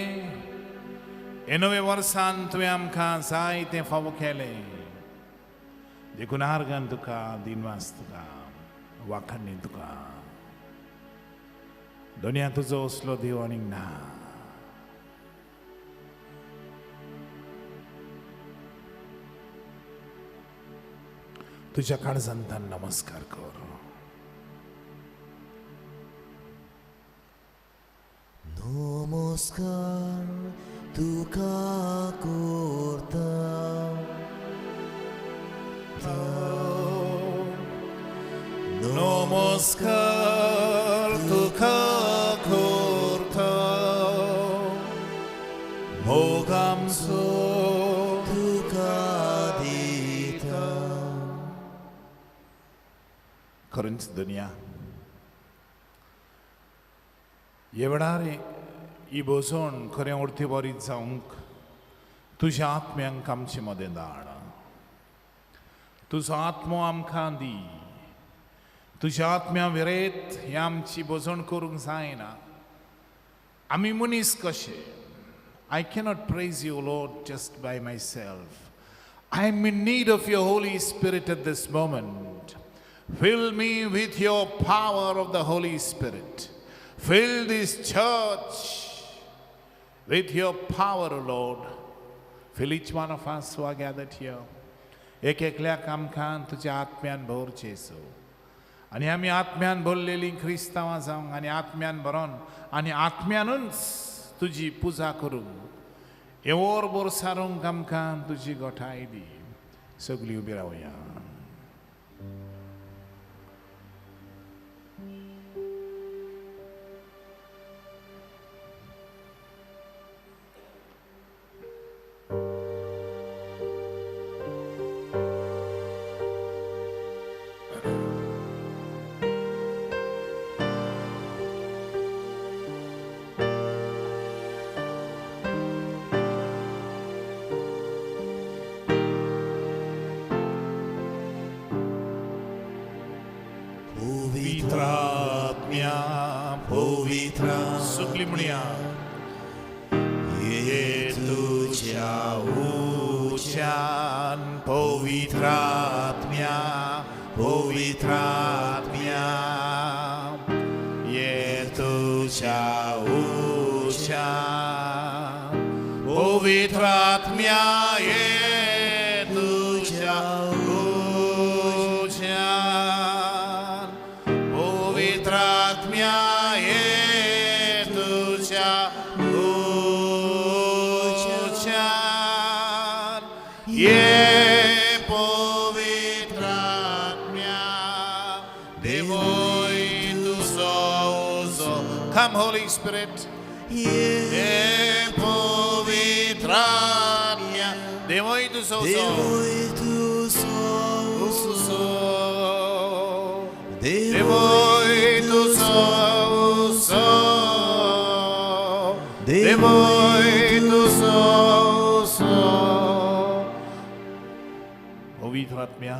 हे नवे वर्सान तुवें आमकां जाय तें फावो केलें, देखून आर्गान तुका, दिनवास तुका, वाखाणी तुका. दोनया तुजो असलो देव आनीक ना. तुज्या काळजांतल्यान नमस्कार कर. नमस्कार तुका करता, नमस्कार तुका करता, मोग आमचो तुका दिता. खरेंच दुनिया हे वेळार ही भोजण खरें उरती बरी जावंक तुज्या आत्म्यांक आमचे मदें धाड. तुजो आत्मो आमकां दी. तुज्या आत्म्या विरेत ही आमची भोजण करूंक जायना. आमी मनीस कशे? I cannot praise you Lord just by myself. I am in need of your Holy Spirit at this moment. Fill me with your power of the Holy Spirit. Fill this church with your power, O Lord. Fill each one of us who are gathered here. एक एकल्याक आमकां तुज्या आत्म्यान भर जेजू. आनी आमी आत्म्यान भरलेलीं क्रिस्तांवां जावंक आनी आत्म्यान भरोन आनी आत्म्यानूच तुजी पुजा करूंक हें वरभर सारूंक आमकां तुजी गोठाय दी. सगळीं उबी रावया. सगळीं म्हणया, ये तुज्या उच्यान पवित्र आत्म्या, पवित्र आत्म्या, ये तुज्या उच्यान पवित्र आत्म्या, ये तुज्या उच्यान पवित्र आत्म्या, ये तुज्या उच्यान, ये पवित्र आत्म्या, देवोय तुजो उजो. Come Holy Spirit. ये पवित्र आत्म्या, देवोय तुजो उजो, उजो, देवोय तुजो उजो, देवोय तुजो उजो. पवित्र आत्म्या,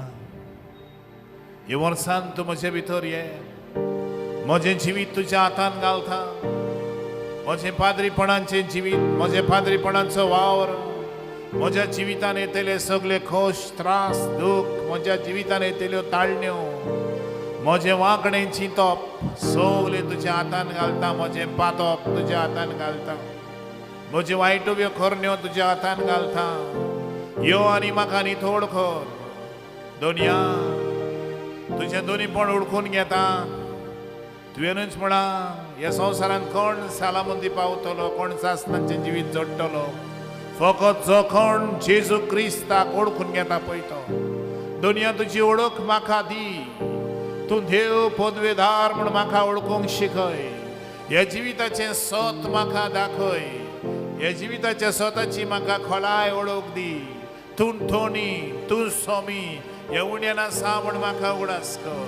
हे वर्सान तूं म्हजे भितर ये. म्हजें जिवीत तुज्या हातान घालता. म्हजें पाद्रीपणाचें जिवीत, म्हजें पाद्रीपणाचो वावर, म्हज्या जिवितान येतले सगळे खोश, त्रास, दूख, म्हज्या जिवितान येतल्यो ताळण्यो, म्हजें वांकणें चिंतप सगळें तुज्या हातान घालता. म्हजें पातप तुज्या हातान घालता. म्हज्यो वायटव्यो करण्यो तुज्या हातान घालता. यो आनी म्हाका नितळ कर. दोनया तुजें दोनीपण उडकून घेता. तुवेंनूच म्हळां, ह्या संवसारांत कोण सालामुंदी पावतलो, कोण सासणाचें जिवीत जोडटलो, फकत जो कोण जेजू क्रिस्ताक ओळखून घेता पळय तो. दुनिया तुजी ओळख म्हाका दी. तूं देव पदवेदार म्हूण म्हाका ओळखूंक शिकय. ह्या जिविताचें सत म्हाका दाखय. ह्या जिविताच्या सताची म्हाका खोलाय ओळख दी. तूं थोनी, तूं सोमी, ह्या उण्यान आसा म्हूण म्हाका उगडास कर.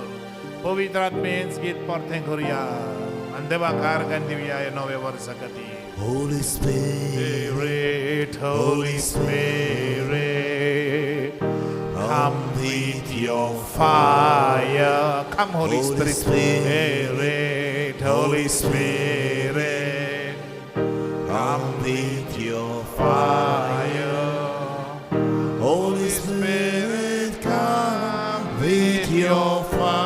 पवित्र आत्मेच गीत परतें करुया आनी देवाक आर्गां दिवया ह्या नव्या वर्सा खातीर. Holy Spirit, Spirit, Holy Spirit, come with your fire. Come, Holy Holy Spirit. Spirit, Spirit, Holy Spirit, come with your fire. Holy Spirit, come with your fire.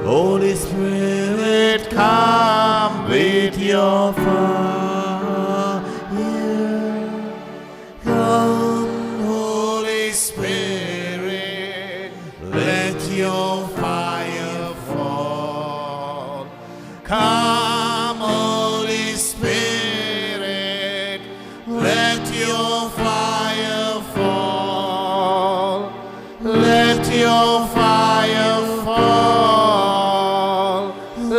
Holy Spirit, come with your fire. Come, Holy Spirit, let your fire fall. Come, Holy Spirit, let your fire fall. Let your fire fall.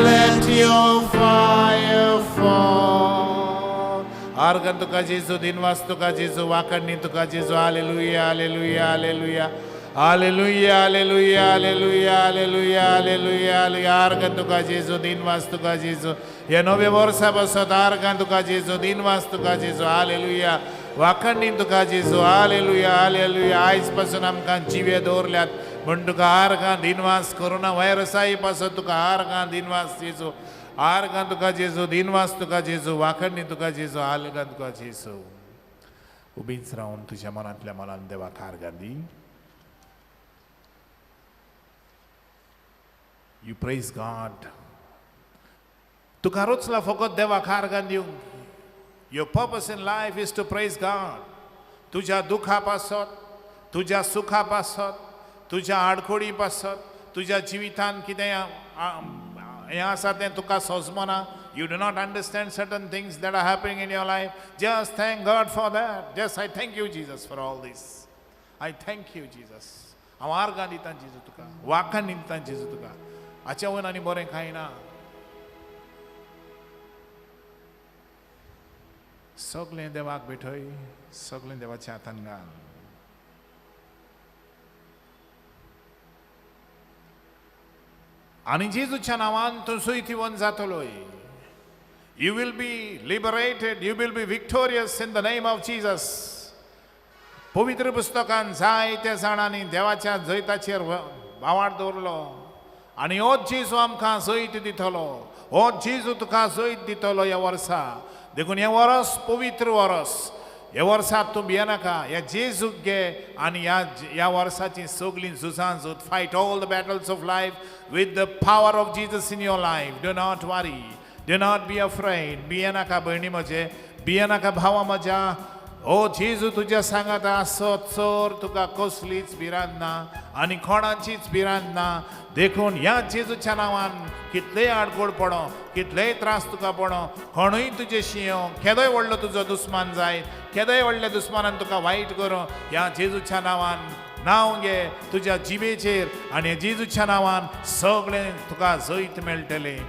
Let your fire fall. आर्गां तुका जेजू, दिनवास तुका जेजू, वाखाणणी तुका जेजू. Hallelujah, hallelujah, hallelujah, hallelujah, hallelujah, hallelujah, hallelujah, hallelujah, hallelujah. आर्गां तुका जेजू, दिनवास तुका जेजू. ह्या नव्या वर्सा पासत आर्गां तुका जेजू, दिनवास तुका जेजू. हालेलुया, वाखाणणी तुका जेजू. Hallelujah, hallelujah. आयज पासून आमकां जिवे दवरल्यात म्हण तुका आर्गां दिनवास. कोरोना व्हायरसाय पासत तुका आर्गां दिनवास जेजू. आर्गां तुका जेजू, दिनवास तुका जेजू, वाखाणणी तुका जेजू, आर्गां तुका जेजू. उबीच रावन तुज्या मनांतल्या मनान देवाक आर्गां दी. You praise God. तुका रोचला फकत देवाक आर्गां दिवंक. Your purpose in life is to praise God. तुज्या दुखा पासत, तुज्या सुखा पासत, तुज्या आडखोडी पासत, तुज्या जिवितान कितें हें आसा तें तुका सोजमना. You do not understand certain things that are happening in your life. Just thank God for that. Just I thank you, Jesus, for all this. I thank you, Jesus. हांव आर्गां दिता जेजू तुका, वाखाण दिता जेजू तुका. हाच्या वयर आनी बरें कांय ना. सगळें देवाक भेटय, सगळें देवाच्या हातान घाल. आनी जेजूच्या नांवान तूं सुयतिवन जातलोय. You will be liberated, you will be victorious in the name of Jesus. पवित्र पुस्तकान जायत्या जाणांनी देवाच्या जैताचेर वावाड दवरलो आनी होच जेजू आमकां जैत दितलो, होच जेजू तुका जैत दितलो ह्या वर्सा. देखून हें वरस पवित्र वरस. ह्या वर्सा तूं भियेनाका, ह्या जेजूक घे आनी ह्या वर्साची सगळीं झुजां झूज. Fight all the battles of life with the power of Jesus in your life. Do not worry, do not be afraid. भियेनाका भयणी म्हजे, भियेनाका भावा म्हज्या. ओ जेजू तुज्या सांगाता आसत सर तुका कसलीच भिरांत ना आनी कोणाचीच भिरांत ना. देखून ह्या जेजूच्या नांवान कितलेय आडखोड पडो, कितलेय त्रास तुका पडो, कोणूय तुजेशी येवं, केदोय व्हडलो तुजो दुस्मान जाय, केदोय व्हडल्या दुस्मानान तुका वायट करूं, ह्या जेजूच्या नांवान नांव घे तुज्या जिबेचेर आनी जेजूच्या नांवान सगळें तुका जैत मेळटलें.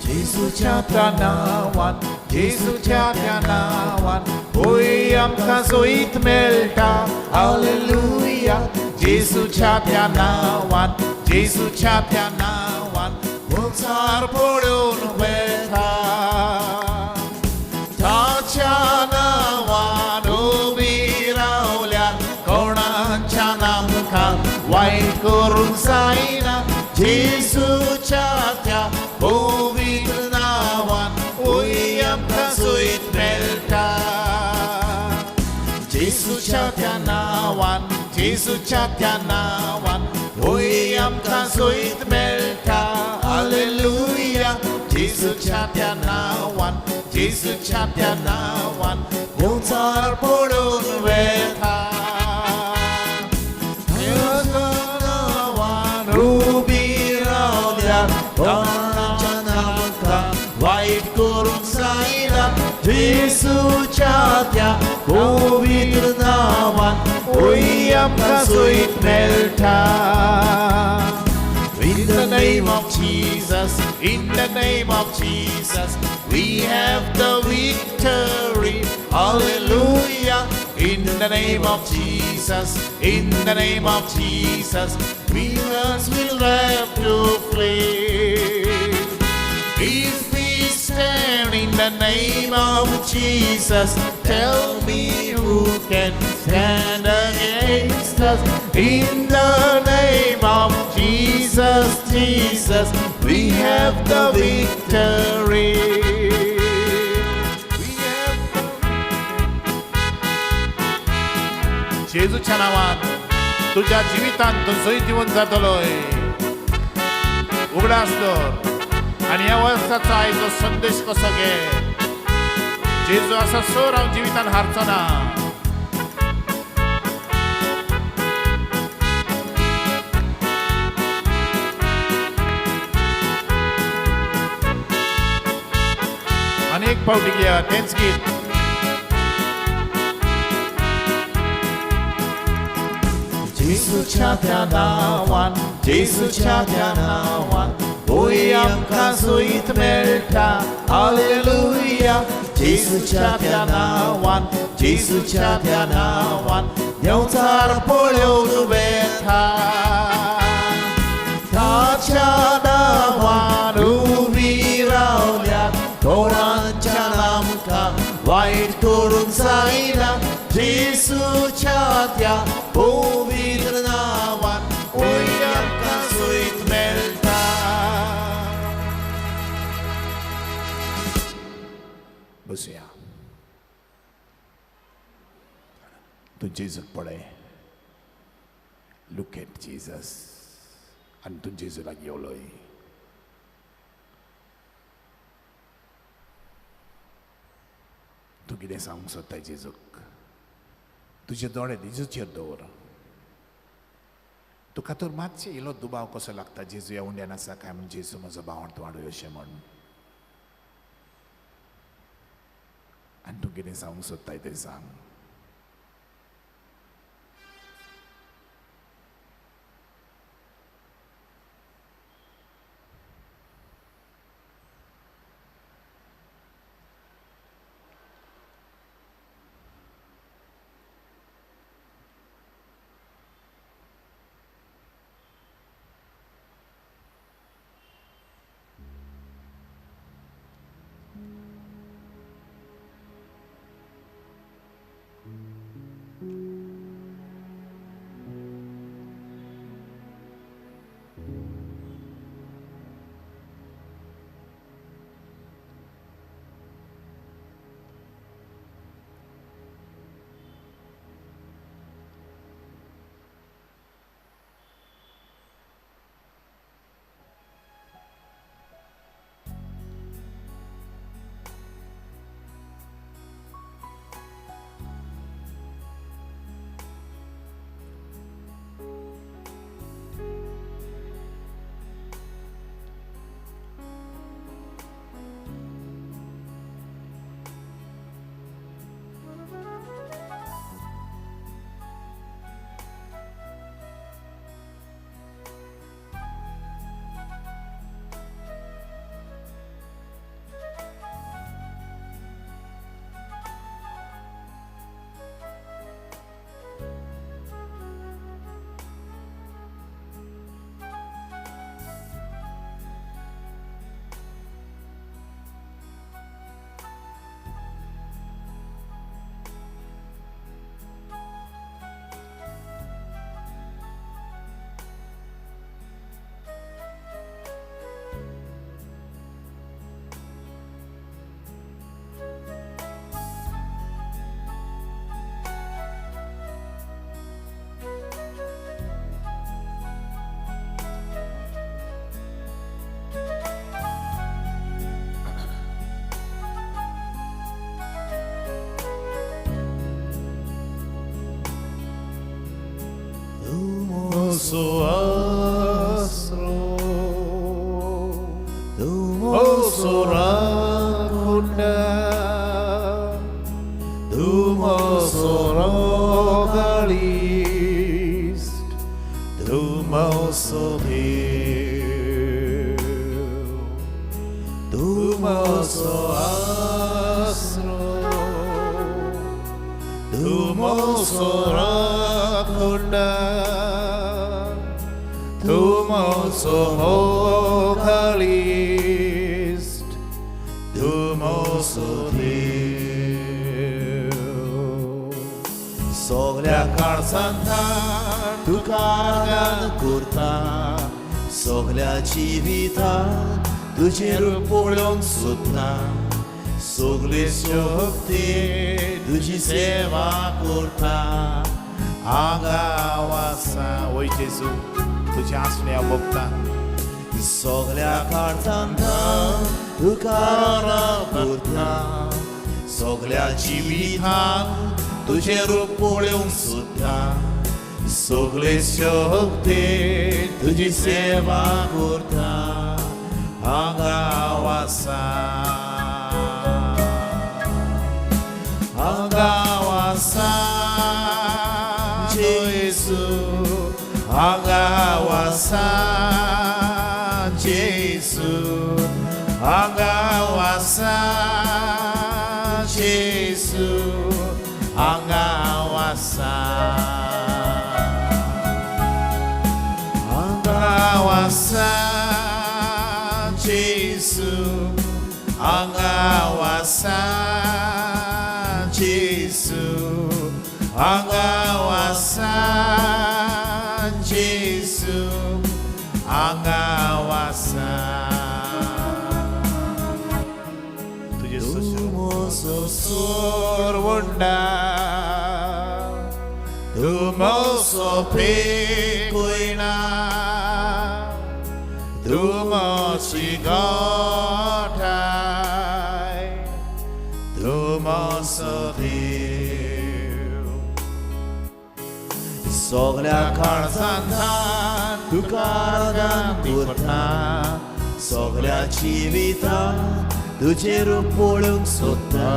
जेजूच्या त्या नांवान, जेजूच्या त्या नांवान होय आमकां जैत मेळटा. हालेलुया. जेजूच्या त्या नांवान, जेजूच्या त्या नांवान उंचार पडून वता. ताच्या नांवान उबी रावल्यार कोणाच्या आमकां वायट करूंक जायना. जेजूच्या त्या पवित्र नांवान होय आमकां जैत मेळटा. जेजूच्या त्या नांवान, जेजूच्या त्या नांवान होय आमकां जैत मेळटा. हालेलुया. जेजूच्या त्या नांवान, जेजूच्या त्या नांवान उंचार पडून वता. नांवान उबी रावल्यार कोणाच्या आमकां वायट करूंक जायना. जेजूच्या त्या पवित्र नांवान होय आमकां जैत मेळटा. name of Jesus, in the name of Jesus, we have the victory. Hallelujah. In the name of Jesus, in the name of Jesus, we will have to flee. If we stand in the name of Jesus, tell me who can stand against us. In the name of Jesus, Jesus, we have the victory. We have जेजूच्या नांवान तुज्या जिवितांत तूं जैत दिवन जातलोय. उगडास दवर आनी ह्या वर्साचो आयचो संदेश कसो घे. जेजू आसा सर हांव जिवितान हारचो ना. आनी एक फावटी घेया तेंच गीत. जेजूच्या त्या नांवान, जेजूच्या त्या नांवान, होय आमकां जैत मेळटा. हालेलुया. जेजूच्या त्या नांवान, जेजूच्या त्या नांवान, देंवचार पळोवन वेता. ताच्या नांवान उबी रावल्या कोणाच्यान आमकां वायट करूंक जायना. जेजूच्या त्या पवित्र नांवान होय आमकां जैत मेळटा. बसया. तूं जेजूक पळय. लूक एट जीजस आनी तूं जेजू लागीं उलय. तूं कितें सांगूंक सोदताय जेजूक? तुजे दोळे जेजूचेर दवर. तुका तर मातशें इल्लो दुबाव कसो लागता जेजू ह्या उंड्यान आसा काय म्हूण, जेजू म्हजो भावंड वाडय अशें म्हण. आनी तूं कितें सांगूंक सोदताय तें सांग. म्हजो राखणदार, तूं म्हजो मोगाळ इश्ट, तूं म्हजो देव. सगल्या काळजांत तुका गान करता, सगल्या जिवितांत तुजें रूप पळोवंक सोदता, सगळे शक्ती तुजी सेवा करता. हांगा आसा वय जेजू, तुज्या आसणे हांव भोगता. सगल्या काळजांत तुका करता, सगल्या जिवितांत तुजें रूप पळोवंक सोदता, सगळे शक्ती तुजी सेवा करता. हांगा आसा, हांगा आसा जेजू, हांगा आसा जेजू, हांगा आसा जेजू, हांगा आसा, हांगा आसा जेजू, हांगा आसा जेजू, हांगा आसा जेजू, हांगा आसा. तुजे म्हजो सोरवंडा, तूं म्हजो पेकयना, तूं म्हजी गोठाय, तूं म्हजो देव. सगल्या काळजांत तुका गान करता, सगल्या जिवितांत तुजें रूप पळोवंक सोदता,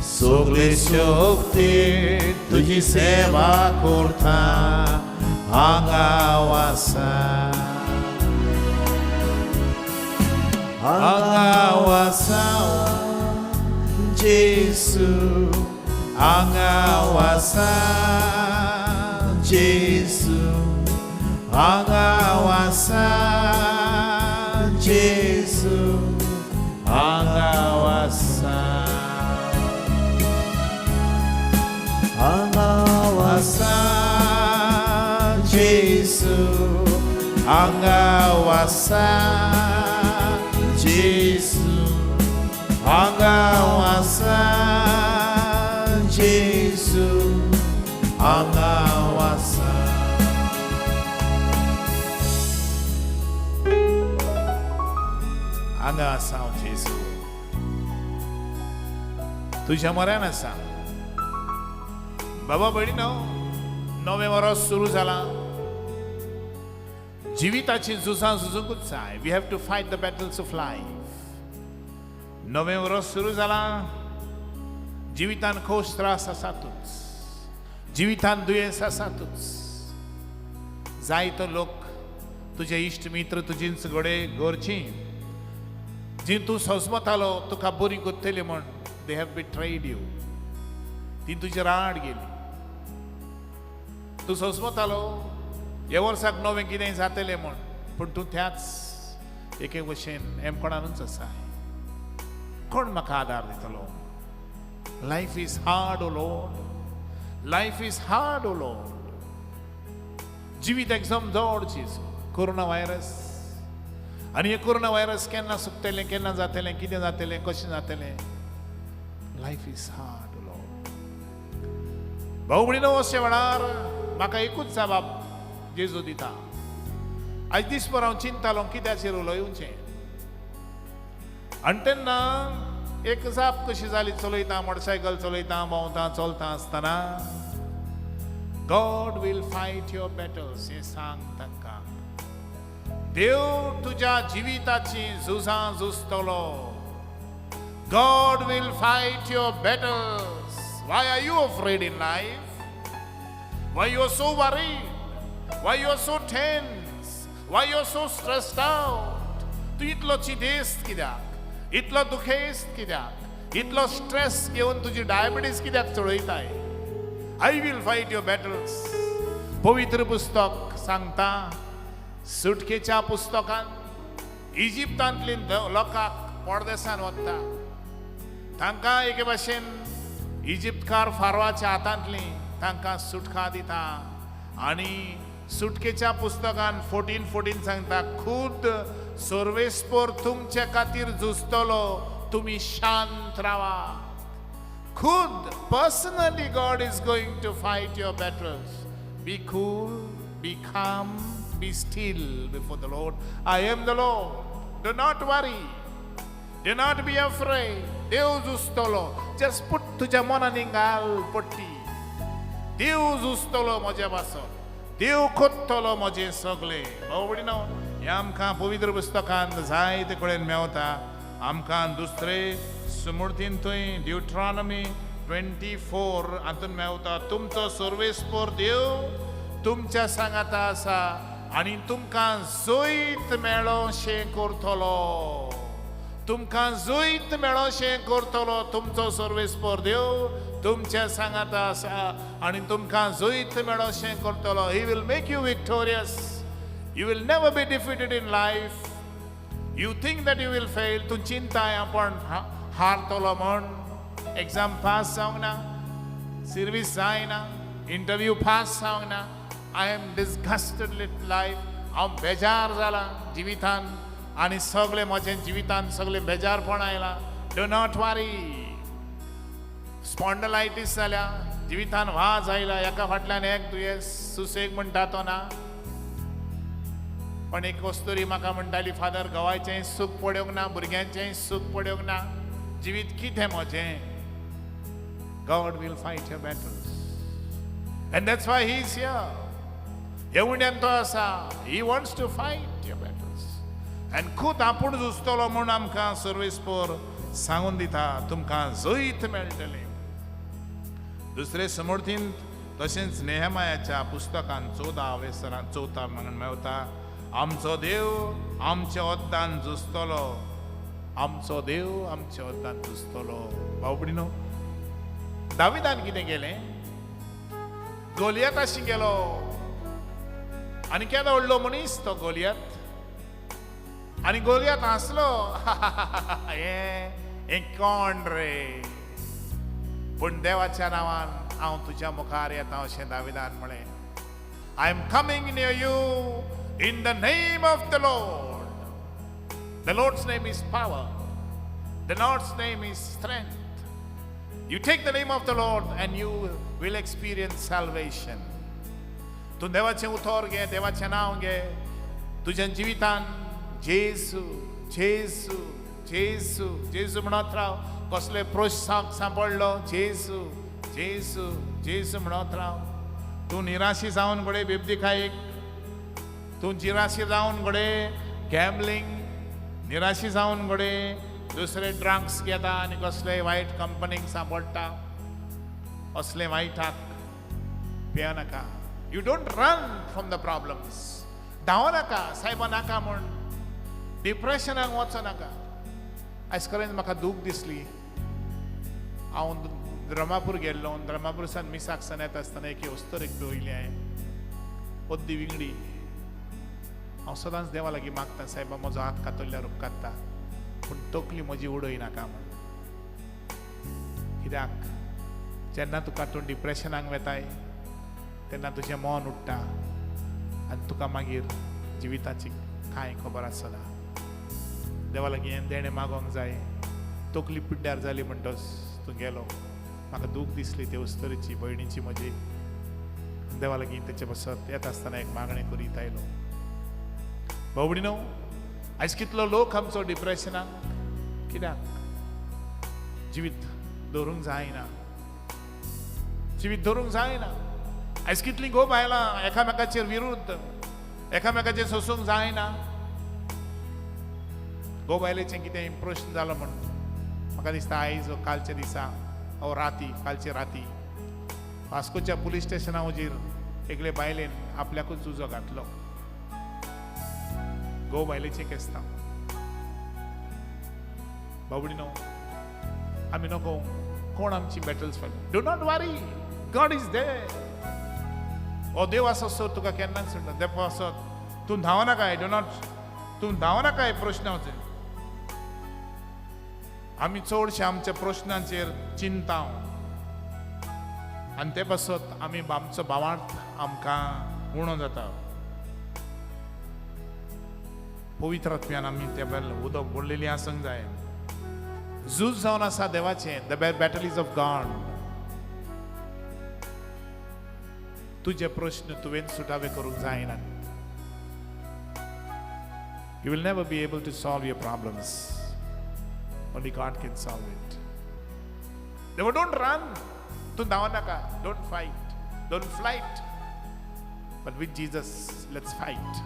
सगळे शक्ती तुजी सेवा करता. हांगा आसा, हांगा आसा जेजू, हांगा आसा जेजू, हांगा आसा जेजू, हांगा आसा, हांगा आसा जेजू, हांगा आसा जेजू, हांगा आसा जेजू, हांगा आसा. हांगा आसा हांव जेजू, तुज्या म्हऱ्यान आसा. बाबा भयणीनो, नवें वर्स सुरू जालां. जिविताची झुजां झुजूंकूच जाय. We have to fight the battles of life. नवें वर्स सुरू जालां. जिवितान खोस त्रास आसातूच, जिवितान दुयेंस आसातूच. जायतो लोक, तुजे इश्ट मित्र, तुजींच घडये घरचीं जी तूं सोजमतालो तुका बरी करतली म्हण, they have betrayed you. ती तुजी राड गेली. तूं सोजमतालो ह्या वर्साक नवें कितें जातलें म्हण, पूण तूं त्याच एके भशेन एमकोणानूच आसा. कोण म्हाका आदार दितलो? Life is hard, O Lord. Life is hard, O Lord. जिवीत एकदम जड चीज. कोरोना व्हायरस आनी हे कोरोना व्हायरस केन्ना सुकतलें, केन्ना जातलें, कितें जातलें, कशें जातलें? Life is hard, O Lord. भाऊ भयणीनो, अशे वेळार म्हाका एकूच जबाब जेजू दिता. आयज दीसभर हांव चिंतालो कित्याचेर उलोवचें, आनी तेन्ना एक जाप कशी जाली. चलयता, मोटरसायकल चलयता, भोंवता, चलता आसतना, God will fight your battles हें सांग तांकां. देव तुज्या जिविताची झुजां झुजतलो. God will fight your battles. Why are you afraid in life? Why you are so worried? Why you are so tense? Why you are so stressed out? तूं इतलो चिंतेस्त कित्याक? इतलो दुखेस्त कित्याक? इतलो स्ट्रेस घेवन तुजी डायबिटीज कित्याक चडयताय? I will fight your battles. पवित्र पुस्तक सांगता, सुटकेच्या पुस्तकान इजिप्तांतली लोकांक परदेसान वता, तांकां एके भाशेन इजिप्तकार फारवाच्या हातांतली तांकां सुटका दिता. आनी सुटकेच्या पुस्तकान 14:14 सांगता, खूद सर्वेस्पोर तुमचे खातीर झुजतलो, तुमी शांत रावा. खुद personally God is going to fight your battles. Be cool, be calm, be still before the Lord. I am the Lord. Do not worry, do not be afraid. देव झुजतलो. जस्ट पुट तुज्या मनांनी घाल पट्टी, देव झुजतलो म्हज्या पासत, देव कोत्तलो म्हजें सगळें. भाव भयणीनो, हें आमकां पवित्र पुस्तकांत जायते कडेन मेवता. आमकां दुसरे सुमूर्तींतूय ड्युट्रॉनमी 24 हातून मेवता, तुमचो सर्वेस्पोर देव तुमच्या सांगाता आसा आनी तुमकां जैत मेळोशें करतलो, तुमकां जैत मेळोशें करतलो. तुमचो सर्वेस्पोर देव तुमच्या सांगाता आसा आनी तुमकां जैत मेळोशें करतलो. He will make you victorious. You will never be defeated in life. You think that you will fail. तूं चिंताय आपण हारतलो म्हण, एग्जाम पास जावंक ना, सर्वीस जायना, इंटरव्यू पास जावंक ना, I am disgusted with life, हांव बेजार जाला जिवितान आनी सगळें म्हजें जिवितान सगळें बेजारपण आयलां. Do not worry. स्पॉन्डलायटीस जाल्या, जिवितान वाज आयला, एका फाटल्यान एक दुयेंस, सुसेग म्हणटा तो ना. पण एक वस्तुरी म्हाका म्हणटाली, फादर, घोवाचेंय सूख पडूंक ना, भुरग्यांचेंय सूख पडूंक ना, जिवीत कितें म्हजें? God will fight your battles. And that's why He is here. येवण्यान तो आसा. He wants to fight your battles. And खूद आपूण झुजतलो म्हूण आमकां सर्वेस्पोर सांगून दिता, तुमकां जैत मेळटलें. दुसरे समर्थींत तशेंच नेहमायाच्या पुस्तकान 14 वेसरान चवथा म्हणून मेवता, आमचो देव आमच्या ओद्दान झुजतलो, आमचो देव आमच्या ओद्दान झुजतलो. भाव भयणीनो, दाविदान कितें केलें? गोलियताशी गेलो आनी केदो व्हडलो मनीस तो गोलियत. आनी गोलियत हांसलो, हे हें कोण रे? पूण देवाच्या नांवान हांव तुज्या मुखार येता अशें दाविदान म्हळें. I am coming near you in the name of the Lord. The Lord's name is power. The Lord's name is strength. You take the name of the Lord and you will experience salvation. तूं देवाचें उतर घे, देवाचें नांव घे, तुज्या जिवितान जेजू जेजू जेजू जेजू म्हणत राव. कसले प्रस्न सांपडलो, जेजू जेजू जेजू म्हणत राव. तूं निराशी जावन घडये बेबदीकायेक, तूं निराशी जावन घडये गॅम्बलिंग, निराशी जावन घडये दुसरे ड्रग्स घेता आनी कसले वायट कंपनीक सांपडटा, असले वायटाक पियनाका. You don't run from the problems. धांव नाका सायबा नाका म्हूण, डिप्रेशनाक वचो नाका. आयज खरेंच म्हाका दूख दिसली. हांव द्रमापूर गेल्लो. द्रमापूरसान मिसाक सान येता आसतना एके अस्तरेक पळयली हांवें, अद्दी विंगडी. हांव सदांच देवा लागीं मागता, सायबा म्हजो हात कातरल्यार उपकारता, पूण तकली म्हजी उडय नाका म्हूण. कित्याक जेन्ना तुका तूं डिप्रेशनाक वेताय तेन्ना तुजें मन उडटा आनी तुका मागीर जिविताची कांय खबर आसना. देवा लागीं हें देणें मागोंक जाय. तकली पिड्ड्यार जाली म्हणटच तूं गेलो. म्हाका दूख दिसली ते अस्तरेची, भयणीची म्हजी. देवा लागीं तेचे पासत येता आसतना एक मागणें करीत आयलो. भाव भयणीनो, आयज कितलो लोक आमचो डिप्रेशनाक. कित्याक जिवीत दवरूंक जायना, जिवीत दवरूंक जायना. आयज कितलीं घोव बायलां एकामेकाचेर विरुद्ध, एकामेकाचेर सोसूंक जायना. घोव बायलेचें कितें प्रश्न जालो म्हण म्हाका दिसता आयज कालच्या दिसा ओ राती, कालचे राती वास्कोच्या पुलीस स्टेशना हुजीर एकले बायलेन आपल्याकूच उजो घातलो. घोव बायलेचें केस्तांव. बाबडीनो, आमी नको कोण आमची battles fight. Do not worry. God is there. हो देव आसा सर तुका केन्नाच सोडना. देव पासत तूं धांवनाकाय, do not, तूं धांवनाकाय प्रश्नाचेर. आमी चडशे आमच्या प्रश्नांचेर चिंता आनी ते पासत आमी आमचो भावार्थ आमकां उणो जाता. पवित्र आत्म्यान आमी त्या बेल उदक भरलेली आसूंक जाय. झूज जावन आसा देवाचें, the battle is of God. तुजे प्रश्न तुवें सुटावे करूंक जायना. You will never be able to solve your problems. Only God can solve it. Therefore, don't run. तूं धांवनाका. Don't fight. Don't flight. But with Jesus, let's fight.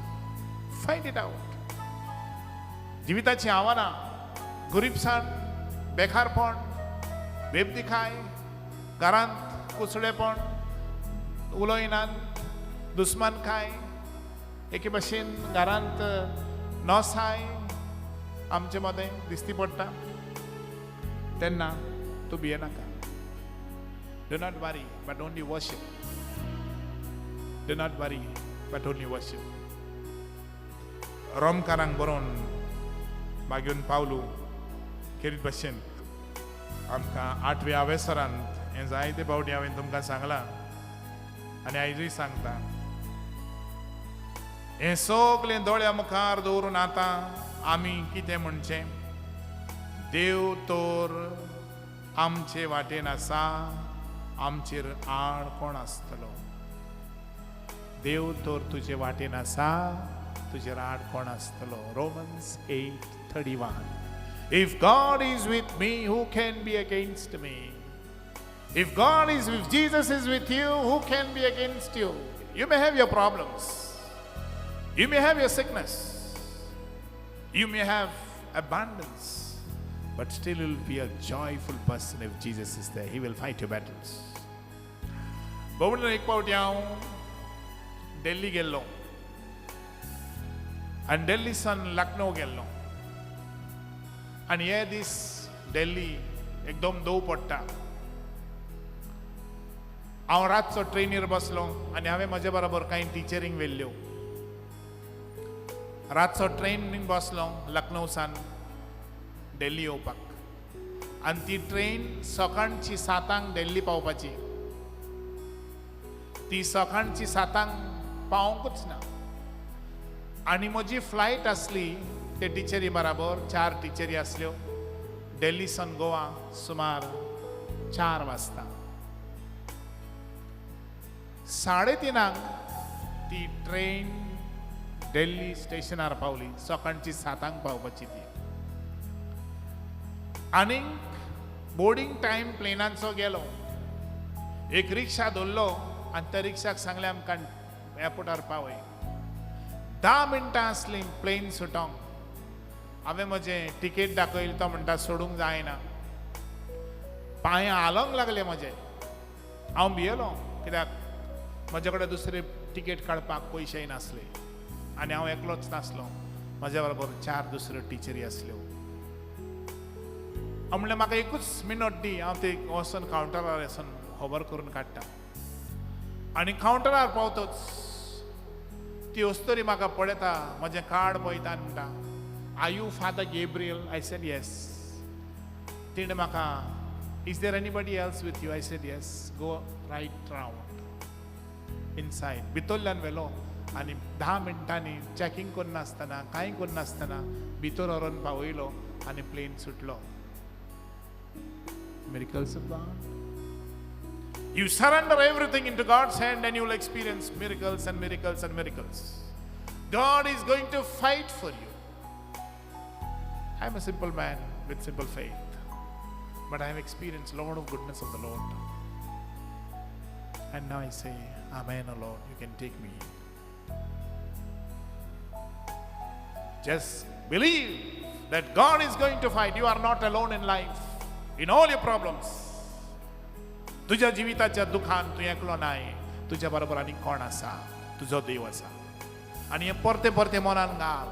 Fight it out. जिविताची आव्हानां, गरिबसाण, बेकारपण, बेबदिकाय, घरांत कुसडेपण, उलयनात, दुस्मानकाय, एके भाशेन घरांत नोसाय आमचे मदें दिश्टी पडटा तेन्ना तूं भियेनाका. Do not worry but only worship. Do not worry but only worship. रोमकारांक बरोवन मागीर पावलू खेरीत भाशेन आमकां आठव्या आवेसरांत हें जायते फावटी हांवें तुमकां सांगलां आनी आयजूय सांगता. हें सगलें दोळ्या मुखार दवरून आतां आमी कितें म्हणचें? देव तर आमचे वाटेन आसा, आमचेर आड कोण आसतलो? देव तर तुजे वाटेन आसा, तुजेर आड कोण आसतलो? Romans 8:31. If God is with me, who can be against me? If God is with, Jesus is with you, who can be against you? You may have your problems. You may have your sickness. You may have abundance. But still you'll be a joyful person if Jesus is there. He will fight your battles. भोवण एक पावटी हांव दिल्ली गेल्लो आनी दिल्ली सान लखनौ गेल्लो आनी हे दीस दिल्ली एकदम दव पडटा. हांव रातचो ट्रेनीर बसलो आनी हांवें म्हजे बरोबर कांय टिचरींक व्हेल्ल्यो. रातचो ट्रेनीन बसलो लखनौ सान दिल्ली येवपाक आनी ती ट्रेन सकाळची 7 दिल्ली पावपाची. ती सकाळची 7 पावोंकूच ना. आनी म्हजी फ्लायट आसली ते टिचरी बराबर, 4 टिचरी आसल्यो. दिल्ली सान गोवा सुमार 4 वाजता. 3:30 ती ट्रेन दिल्ली स्टेशनार पावली. सकाळची 7 पावपाची ती. आनी बोर्डिंग टायम प्लेनाचो गेलो. एक रिक्षा धरलो आनी त्या रिक्षाक सांगलें आमकां एअरपोर्टार पावय. 10 मिनटां आसलीं प्लेन सुटोंक. हांवें म्हजें टिकेट दाखयली, तो म्हणटा सोडूंक जायना. पांय हालोंक लागले म्हजे. हांव भियेलो कित्याक म्हजे कडेन दुसरे टिकेट काडपाक पयशेय नासले आनी हांव एकलोच नासलो, म्हज्या बरोबर 4 दुसऱ्यो टिचरी आसल्यो. हांव म्हणलें म्हाका एकूच मिनट दी, हांव ते वचून कावंटरार वचून खबर करून काडटा. आनी कावंटरार पावतच ती अस्तुरी म्हाका पळयता, म्हजें कार्ड पळयता आनी म्हणटा, Are you Father Gabriel? I said yes. तिणें म्हाका, Is there anybody else with you? I said yes. Go right round inside. भितरल्यान व्हेलो आनी 10 मिनटांनी चॅकिंग करनासतना कांय करनासतना भितर व्हरोन पावयलो आनी प्लेन सुटलो. Miracles of God. You surrender everything into God's hand and you will experience miracles and miracles and miracles. God is going to fight for you. I am a simple man with simple faith, but I have experienced a lot of goodness of the Lord. And now I say, Amen, O Lord, you can take me. Just believe that God is going to fight. You are not alone in life, in all your problems. तुझ्या जिविताच्या दुखान तूं एकलो नाय, तुज्या बरोबर आनी कोण आसा, तुजो देव आसा. आनी हें परते परते मनान घाल,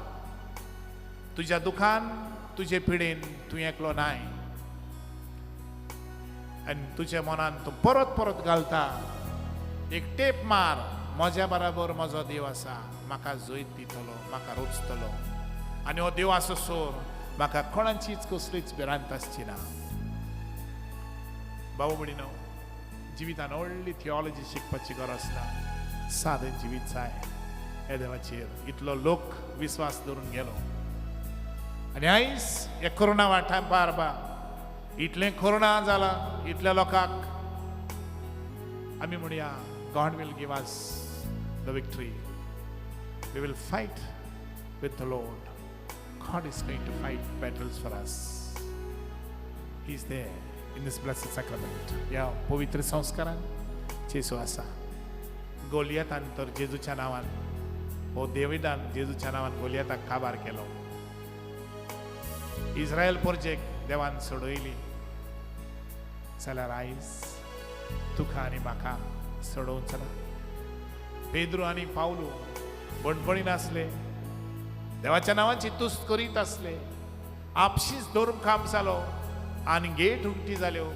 तुज्या दुखान तुजे पिडेन तूं एकलो नाय. आनी तुज्या मनान तूं परत परत घालता. एक टेप मार, म्हज्या बराबर म्हजो देव आसा, म्हाका जैत दितलो, म्हाका रोचतलो आनी हो देव आसा सोर म्हाका कोणाचीच कसलीच भिरांत आसची ना. भाऊ भयणीनो, जिवितान व्हडली थियोलॉजी शिकपाची गरज ना, सादें जिवीत जाय. ह्या देवाचेर इतलो लोक विस्वास दवरून गेलो आनी आयज ह्या कोरोना वाठार बारबा इतलें कोरोना जाला, इतल्या लोकांक आमी म्हणया, God will give us the victory. We will fight with the Lord. God is going to fight battles for us. He is there in this blessed sacrament. ह्या पवित्र संस्कारान जेजू आसा. गोलियतान तर जेजूच्या नांवान, हो देविदान जेजूच्या नांवान गोलियताक काबार केलो. इस्रायल परजेक देवान सोडयली जाल्यार आयज तुका आनी म्हाका सोडोवन चला. पेद्रू आनी पावलू बणबणीन आसले, देवाच्या नांवाची तुस्त करीत आसले. आपशींच धर्म काम जालो आनी गेट उक्ती जाल्यो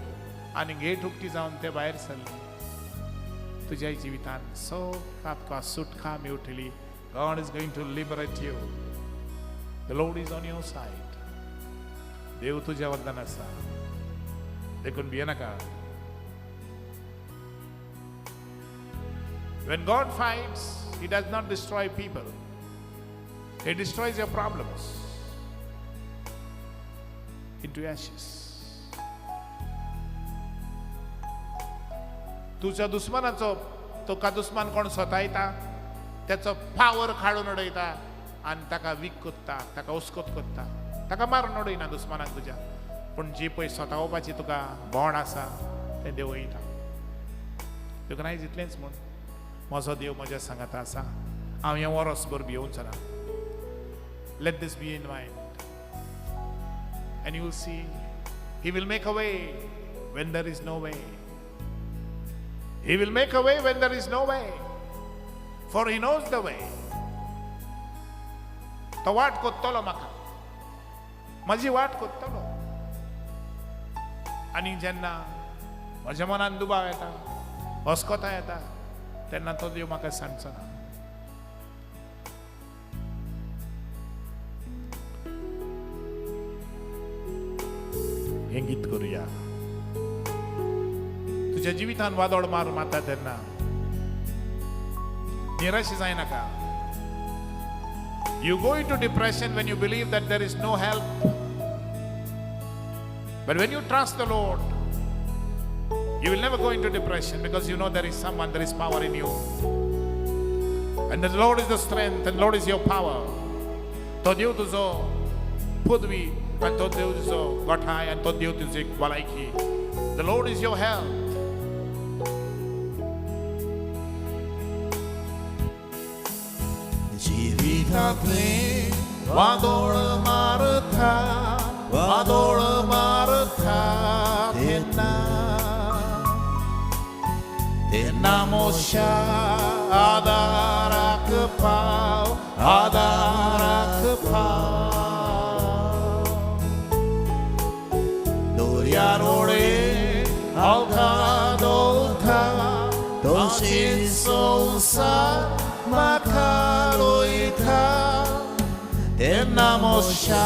आनी गेट उक्ती जावन ते भायर सरले. तुज्या जिवितान सगळ्याक तुका सुटका मेळटली. God is going to liberate you. The Lord is on your side. देव तुज्या वरदान आसा, देखून भियेनाका. When God fights, He does not destroy people. He destroys your problems into ashes. तुझ्या दुस्मानाचो, तुका दुस्मान कोण सतायता तेचो पावर काडून उडयता आनी ताका वीक करता, ताका उस्कोत करता, ताका मारून उडयना दुस्मानाक तुज्या, पूण जी पळय सतावपाची तुका बोंड आसा तें देंवयता. देखून आयज इतलेंच म्हूण म्हजो देव म्हज्या सांगाता आसा, हांव हें वरसभर भियोवचो ना. Let this be in mind and you will see He will make a way when there is no way. He will make a way when there is no way, for He knows the way. तो वाट कोत्तलो म्हाका, म्हजी वाट कोत्तलो. आनी जेन्ना म्हज्या मनान दुबाव येता, अस्कोता येता, तेन्ना तो देव म्हाका सांगचो ना. हें गीत करुया. तुज्या जिवितान वादळ मार मारता तेन्ना निराश जायनाका. You go into depression when you believe that there is no help. But when you trust the Lord, you will never go into depression because you know there is someone, there is power in you. And the Lord is the strength and Lord is your power. तो देव तुजो पदवी आनी तो देव तुजो गोठाय आनी तो देव तुजी भलायकी. The Lord is your health. जिवितांतलें वादोळ मारता, वादोळ मारता तेन्ना, तेन्ना मोशा आदाराक पाव, आदाराक पाव. दर्यार ओडे हांव दोलता, तशेंच संवसार म्हाका रोयता, तेन्ना मोशा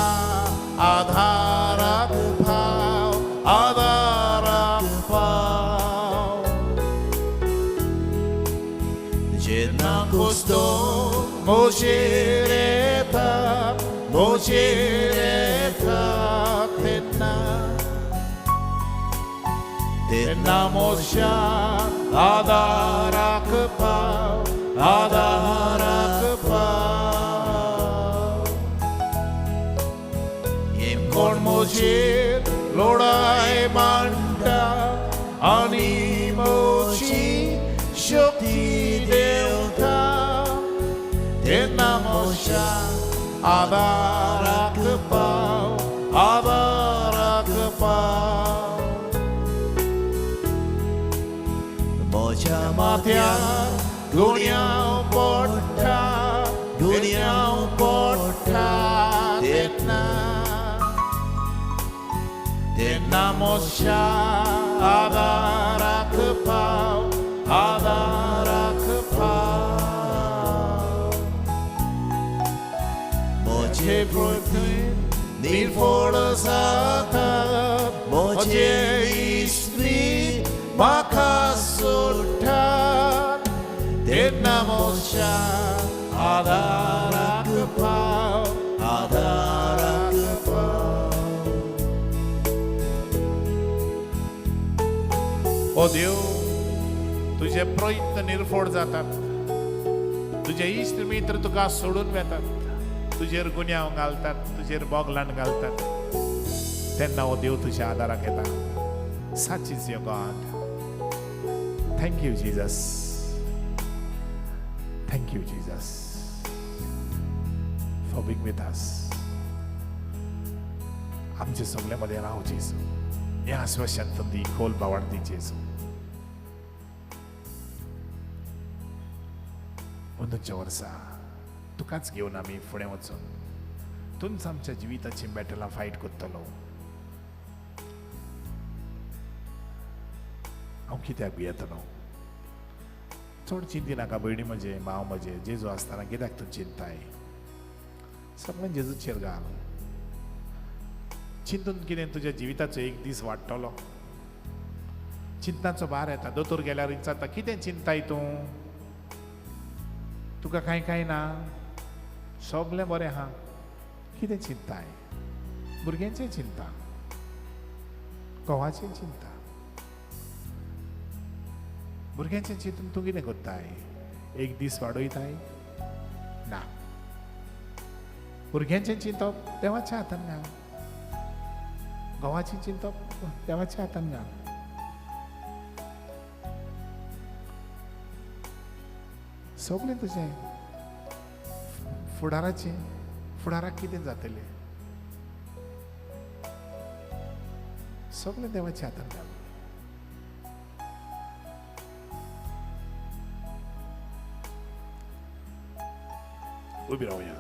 आधाराक पाव, आधाराक पाव. जेन्ना कुस्तो म्हजेर येता, म्हजेर येता तेन्ना, तेन्ना मोशा आदाराक पाव, आदाराक पाव. कोण म्हजेर लोडाय मांडटा आनी म्हजी शक्ती देवता, तेन्ना मोशा आदाराक पाव, आदाराक पाव. म्हज्या माथ्यार गुन्यांव पडटा, गुन्यांव पडटा तेन्ना, तेन्ना मोशा आदाराक पाव, आदाराक पाव. म्हजे म्हजे प्रयत्न निर्फळ जाता, म्हजे इश्ट म्हाका सोडटात, तेन्ना म्हज्या आदाराक पाव, आदाराक पाव. ओ देव, तुजे प्रयत्न निर्फळ जातात, तुजे इश्ट मित्र तुका सोडून वेतात, तुजेर गुन्यांव घालतात, तुजेर बोगलान घालतात, तेन्ना ओ देव तुज्या आदाराक येता. Such is your God. Thank you Jesus, thank you Jesus for being with us. आमचे सगळे मदें राव जेजू, हें आस्वासन दी, खोल भावार्थ दी जेजू. अंदूच्या वर्सा तुकाच घेवन आमी फुडें वचून तूंच आमच्या जिविताची बॅटलां फायट करतलो. हांव कित्याक भियेतलो? चड चिंती नाका भयणी म्हजे, भाव म्हजे. जेजू आसतना कित्याक तूं चिंताय? सगळें जेजूचेर घाल. चिंतून कितें तुज्या जिविताचो एक दीस वाडटलो? चिंतनाचो भार येता. दोतोर गेल्यार विचारता, कितें चिंताय तूं? तुका कांय कांय ना, सगळें बरें आहा, कितें चिंताय? भुरग्यांचें चिंता, घोवाचें चिंता. भुरग्यांचें चिंतून तूं कितें करताय? एक दीस वाडयताय ना. भुरग्यांचें चिंतप देवाच्या हातान घाल, घोवाचें चिंतप देवाच्या हातान घाल. सगळें तुजें फुडाराचें, फुडाराक कितें जातलें सगळें देवाच्या हातान घाल. उबी रावया.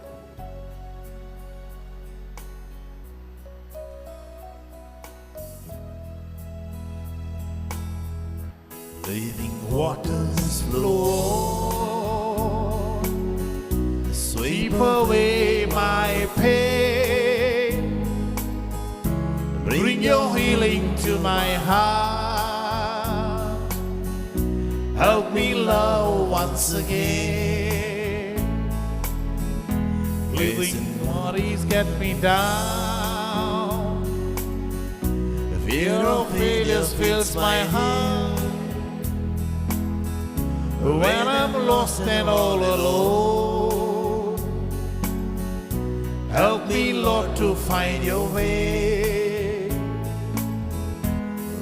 Living waters flow, Sweep away my pain. Bring your healing to my heart. Help me love once again. Living worries get me down. Fear of failures fills my heart. When I'm lost and all alone, help me, Lord, to find your way.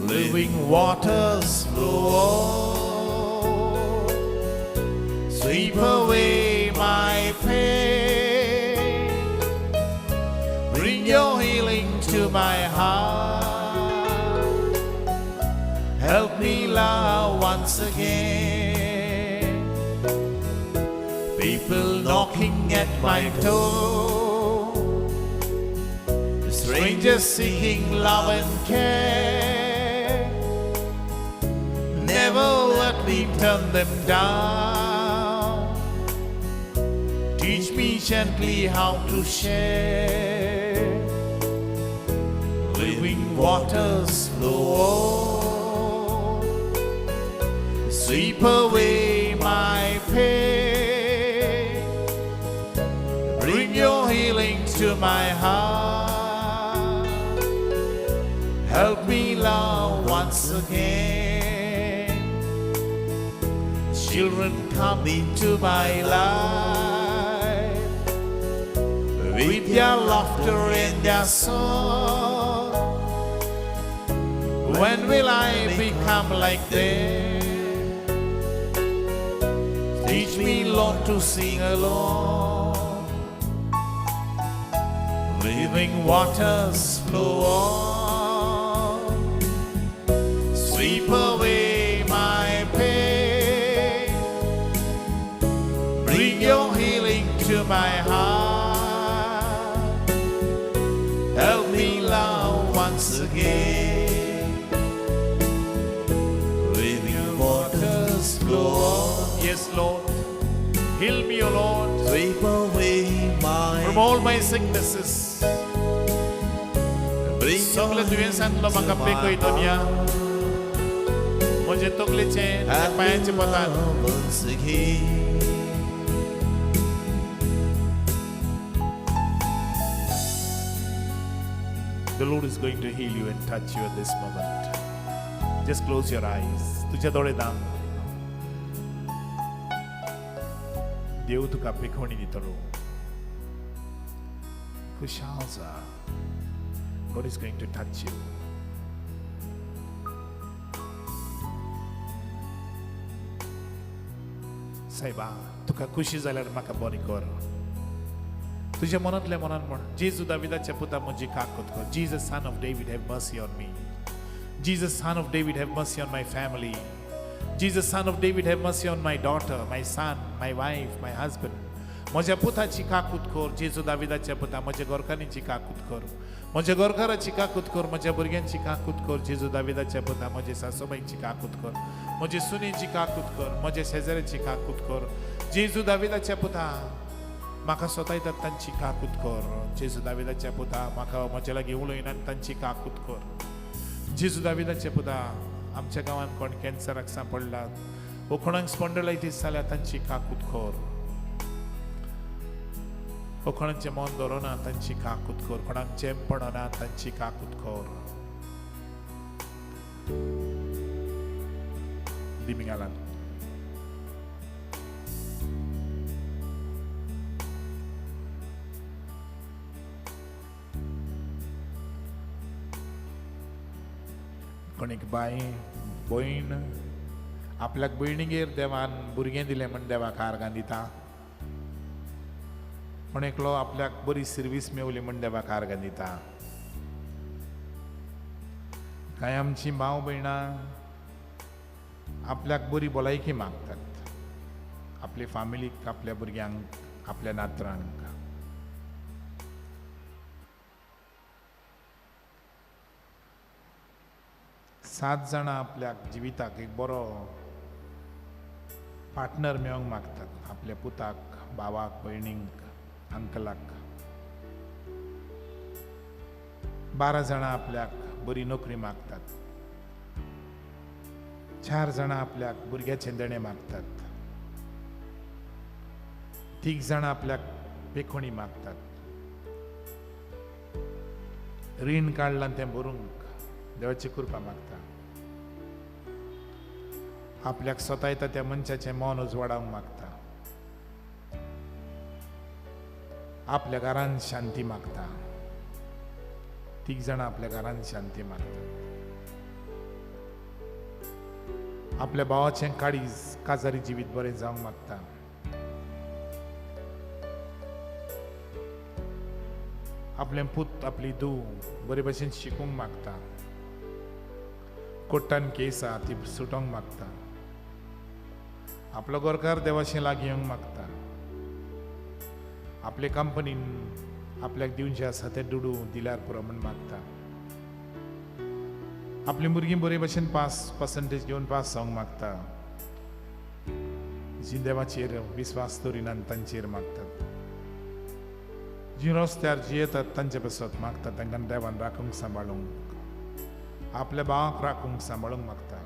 Living waters flow, sweep away my pain. Bring your healing to my heart. Help me love once again. People knocking at my door, strangers seeking love and care. Never let me turn them down. Teach me gently how to share. Living waters flow, sweep away my pain. Bring your healing to my heart. Help me love once again. Children come into my life with their laughter and their song. When will I become like them? Teach me, Lord, to sing along. Living waters flow on, sweep away my pain. Bring your healing to my heart. Help me love once again. Heal me, O Lord, Sweep away my from all my sicknesses. Bring सगळे दुयेंसांतलो म्हाका पेखय दोनया. म्हजे तकलेचे, म्हज्या पांयांचे पोतान. Once again. The Lord is going to heal you and touch you at this moment. Just close your eyes. तुझे दोळे दाम. देव तुका पेखवणी दितलो. खुशाल जा. God is going to touch you. सायबा, तुका खुशी जाल्यार म्हाका बरें कर. तुझ्या मनांतल्या मनान म्हण, जेजू दाविदाच्या पुता, म्हजी काकूत कर. Jesus, Son of David, have mercy on me. Jesus, Son of David, have mercy on my family. Jesus, Son of David, have mercy on my daughter, my son, my wife, my husband. म्हज्या पुताची काकूत कर. जेजू दाविदाच्या पुता, म्हज्या घरकान्नीची काकूत कर, म्हज्या घरकाराची काकूत कर, म्हज्या भुरग्यांची काकूत कर. जेजू दाविदाच्या पुता, म्हज्या सासूबाईची काकूत कर, म्हजे सुनेची काकूत कर, म्हज्या शेजाऱ्याची काकूत कर. जेजू दाविदाच्या पुता, म्हाका सोतायतात तांची काकूत कर. जेजू दाविदाच्या पुता, म्हाका म्हज्या लागीं उलयनात तांची काकूत कर. जेजू दाविदाच्या पुता, आमच्या गांवांत कोण कॅन्सराक सांपडला वो कोणाक स्पॉन्डलायटीस जाल्या तांची काकूत कर. वो कोणाचें मन दवरना तांची काकूत कर. कोणाक जेम पडना तांची काकूत कर. दिमिंगालान कोण एक बाय भयण आपल्याक भयणीगेर देवान भुरगें दिलें म्हण देवाक आर्गां दिता. कोण एकलो आपल्याक बरी सर्वीस मेवली म्हण देवाक आर्गां दिता. कांय आमची भाव भयणां आपल्याक बरी भलायकी मागतात, आपले फामिलीक, आपल्या भुरग्यांक, आपल्या नातरांक. सात जाणां आपल्याक जिविताक एक बरो पार्टनर मेळोवंक मागतात, आपल्या पुताक, भावाक, भयणींक, अंकलाक. 12 जाणां आपल्याक बरी नोकरी मागतात. 4 जाणां आपल्याक भुरग्याचें देणें मागतात. 3 जाणां आपल्याक पेखोणी मागतात. रीण काडलां तें भरूंक देवाची कृपा मागता. आपल्याक सतायता त्या मनशाचें मन उजवाडावंक मागता. आपल्या घरान शांती मागता. 3 जाणां आपल्या घरान शांती मागतात. आपल्या भावाचें काळीज काजारी जिवीत बरें जावंक मागता. आपलें पूत, आपली धूव बरे भशेन शिकूंक मागता. कोर्टान केस आहा ती सुटोवंक मागता. आपलो घरकार देवाशें लागीं येवंक मागता. आपले कंपनीन आपल्याक दिवचें आसा ते दुडू दिल्यार पुरो म्हूण मागता. आपलीं भुरगीं बरे भशेन पास पर्संटेज घेवन पास जावंक मागता. जीं देवाचेर विस्वास दवरिनात तांचेर मागतात. जीं रस्त्यार जियेतात तांचे पासत मागता. तांकां देवान राखूंक सांबाळूंक, आपल्या भावाक राखूंक सांबाळूंक मागता.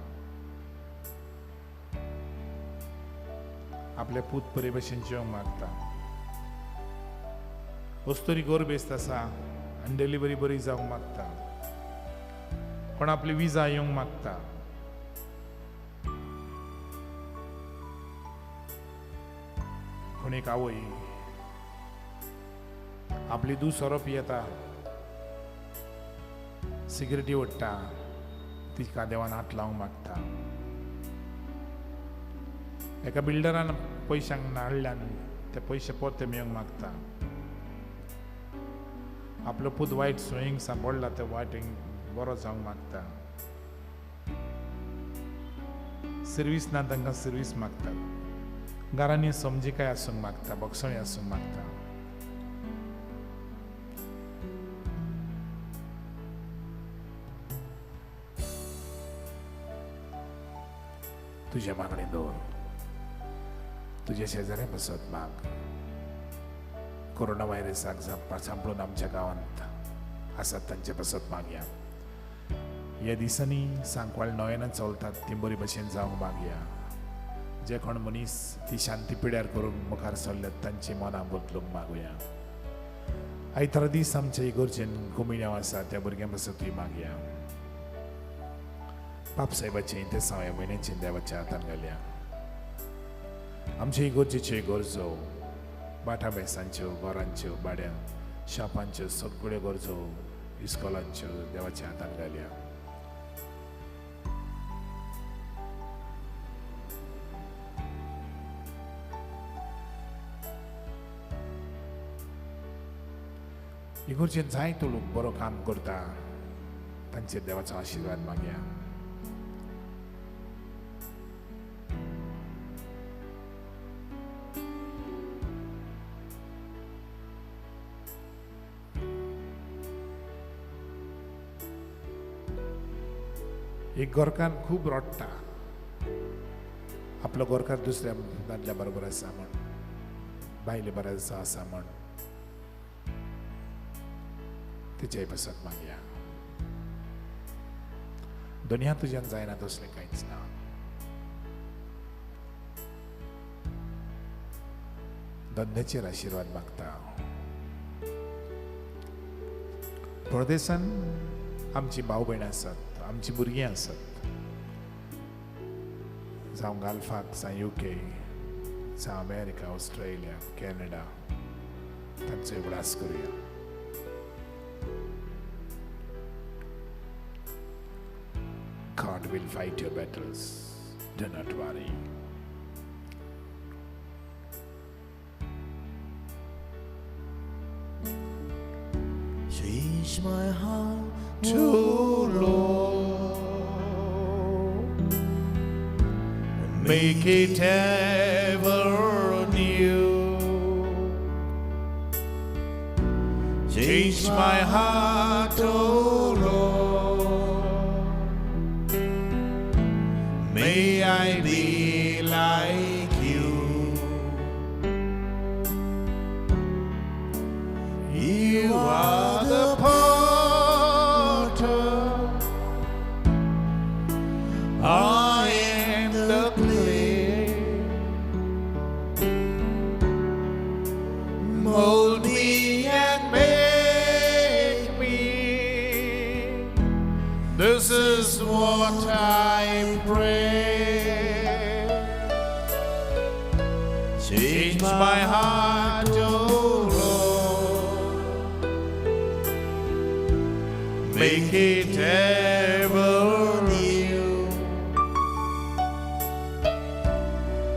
आपले पूत बरे भशेन जिवंक मागता. वस्तुरी गोरबेस्त आसा आनी डिलिव्हरी बरी जावंक मागता. कोण आपली विजा येवंक मागता. कोण एक आवय आपली धूव सोरो पियेता, सिगरेटी ओडटा, तिका देवान हात लावंक मागता. एका बिल्डरान पयशांक नाडल्यान ते पयशे परते मेळोवंक मागता. आपलो पूत वायट सोयींक सांपडला ते वायट बरो जावंक मागता. सर्वीस ना तांकां सर्वीस मागतात. घरांनी समजिकाय आसूंक मागता, बक्षणी आसूंक मागता. तुजें मागणें दवर. तुज्या शेजाऱ्या पासत माग. कोरोना व्हायरसाक सांपडून आमच्या गांवांत आसात तांचे पासत मागया. ह्या दिसांनी सांकवाळ नव्यान चलतात ती बरी भशेन जावंक मागया. जे कोण मनीस ती शांती पिड्यार करूंक मुखार सरल्यात तांची मनां बदलूंक मागुया. आयतारा दीस आमचे इगोर्जेन कोमिण्यांव आसा त्या भुरग्यां पासतूय मागया. बापसाहेबाचें ते सव्या म्हयन्याचें देवाच्या हातान घालया. आमचे इगोर्जेच्यो गरजो, भाटां बेसांच्यो, घरांच्यो, भाड्या शापांच्यो सगळ्यो गरजो इस्कॉलांच्यो देवाच्या हातान घालया. इगोर्जेन जायतो लोक बरो काम करता तांचेर देवाचो आशिर्वाद मागया. एक गोरकार खूब रडटा, आपलो गोरकार दुसऱ्या दादल्या बरोबर आसा म्हण, बायले बरोबर आसा म्हण, तेच्याय पासत मागया. दुनिया तुज्यान जायना तसलें कांयच ना. धंद्याचेर आशिर्वाद मागता. परदेसान आमची भाव भयणां आसात, आमची भुरगीं आसात, जावं गाल्फाक, जावं युके, जावं अमेरिका, ऑस्ट्रेलिया, कॅनडा, तांचो उगडास करुया. God will fight your battles. Do not worry. Change my heart to Lord, make it ever new. Change my heart, O Lord, may I be like you. You are the potter, I am the clay. Mold me and make me. This is what I pray. Change my heart, O Lord, make it ever new.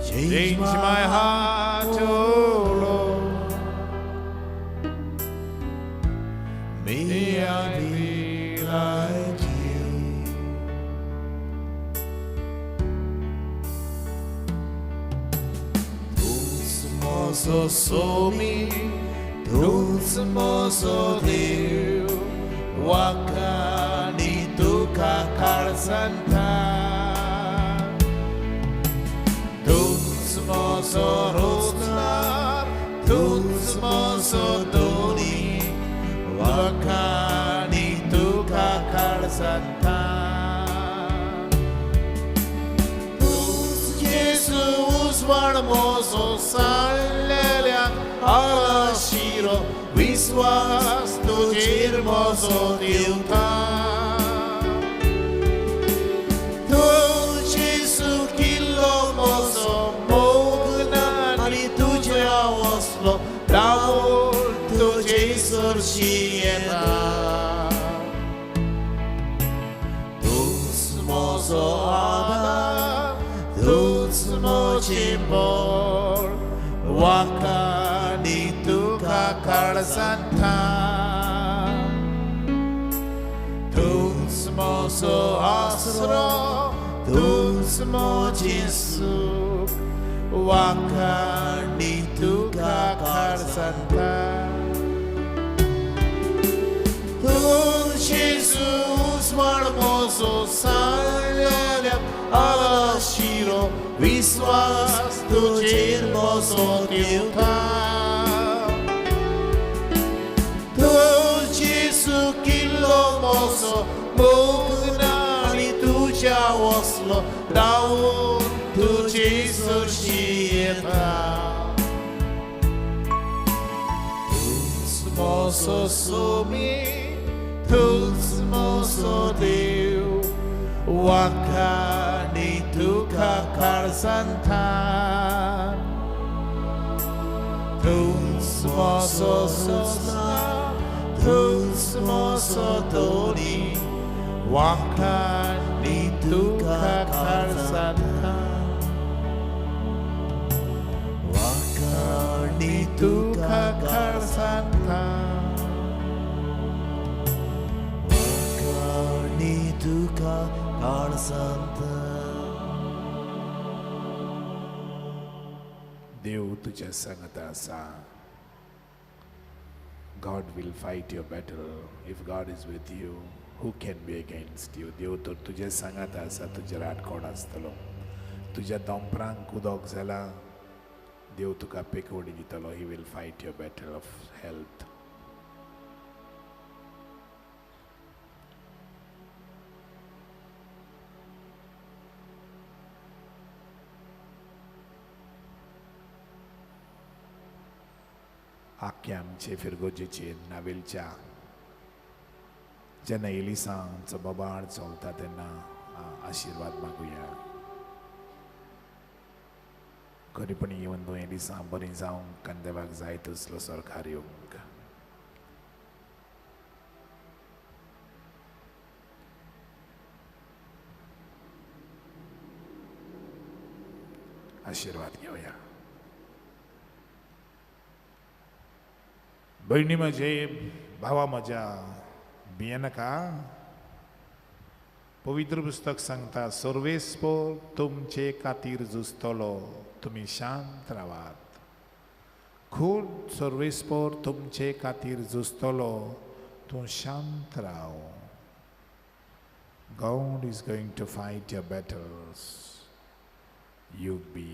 Change my heart, O Lord, may I be like you. Mozo somi, dulce mozo Dev, wakani tuka karsanta. Dulce mozo rosnar, dulce mozo doni, wakani tuka karsanta. Jesus mozo साडलेल्या आशिरो विश्वास तुजेर म्हजो दिवता. तूं जेजू किल्लो म्हजो मोग ना आनी तुज्या वसलो दावोळ तुजे सरशी येता. तूंच म्हजो आदार, तूंच म्हजें बळ, वाकानी तुका काळजांता. तूंच म्हजो आसरो, तूंच म्हजें सूख, वाकानी तुका काळजांता. तूं जेजू म्हजो साडलेल्या आशिरो विश्वास तुजेर मोसो दिवता तुजी सुकिल्लो मोसो मोग ना आनी तुज्या वसलो धांवून तुजी सरशी येता तूंच मोसो सुमी तूंच मोसो देव वाखाणी तुका काळजांतान तूंच मोसो सोसना तूंच मोसो दोनी वाखाणी तुका काळजांतान वाखाणी तुका काळजांतान वाखाणी तुका काळजांत. देव तुज्या सांगता आसा. God will fight your battle. If God is with you, who can be against you? देव तर तुज्या सांगात आसा, तुजेर आड कोण आसतलो? तुज्या दोंपरांक उदक जालां, देव तुका पेकोवणी दितलो. He will fight your battle of health. आख्या आमचे फिरगोजेचेर नावेलच्या जेन्ना एलिसांचो बोबाळ चलता तेन्ना आशिर्वाद मागुया. खरेपणी येवन तूं एलिसां बरीं जावंक आनी देवाक जाय तसलो सरकार येवंक. आशिर्वाद घेवया. भयणी म्हजे, भावा म्हज्या, भियेनाका. पवित्र पुस्तक सांगता, सर्वेस्पोर तुमचे खातीर झुजतलो, तुमी शांत रावात. खूब सर्वेस्पोर तुमचे खातीर झुजतलो, तूं शांत राव. God is going to fight your battles. You be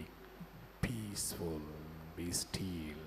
peaceful, be still.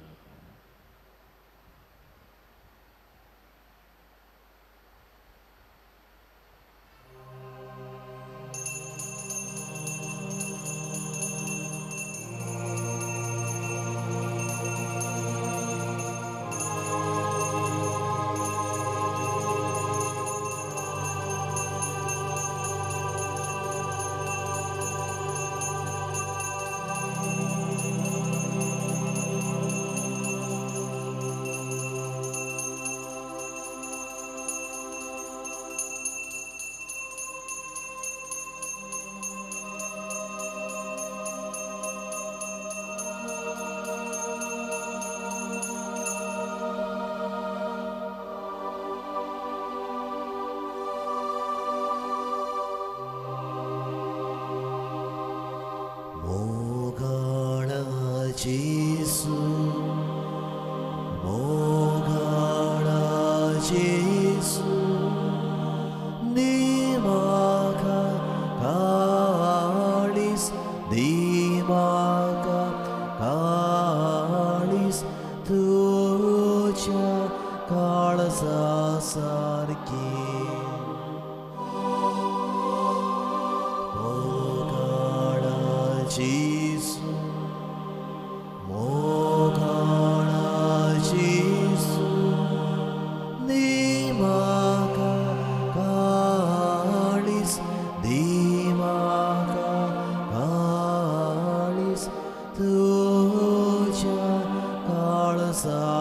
Jesu, Mogala Jesu, Nimaka Kalis, Nimaka Kalis, Tuja Kalasa Sarki. Mogala Jesu, Mogala Jesu, Nimaka Kalis, Nimaka Kalis, Tuja Kalasa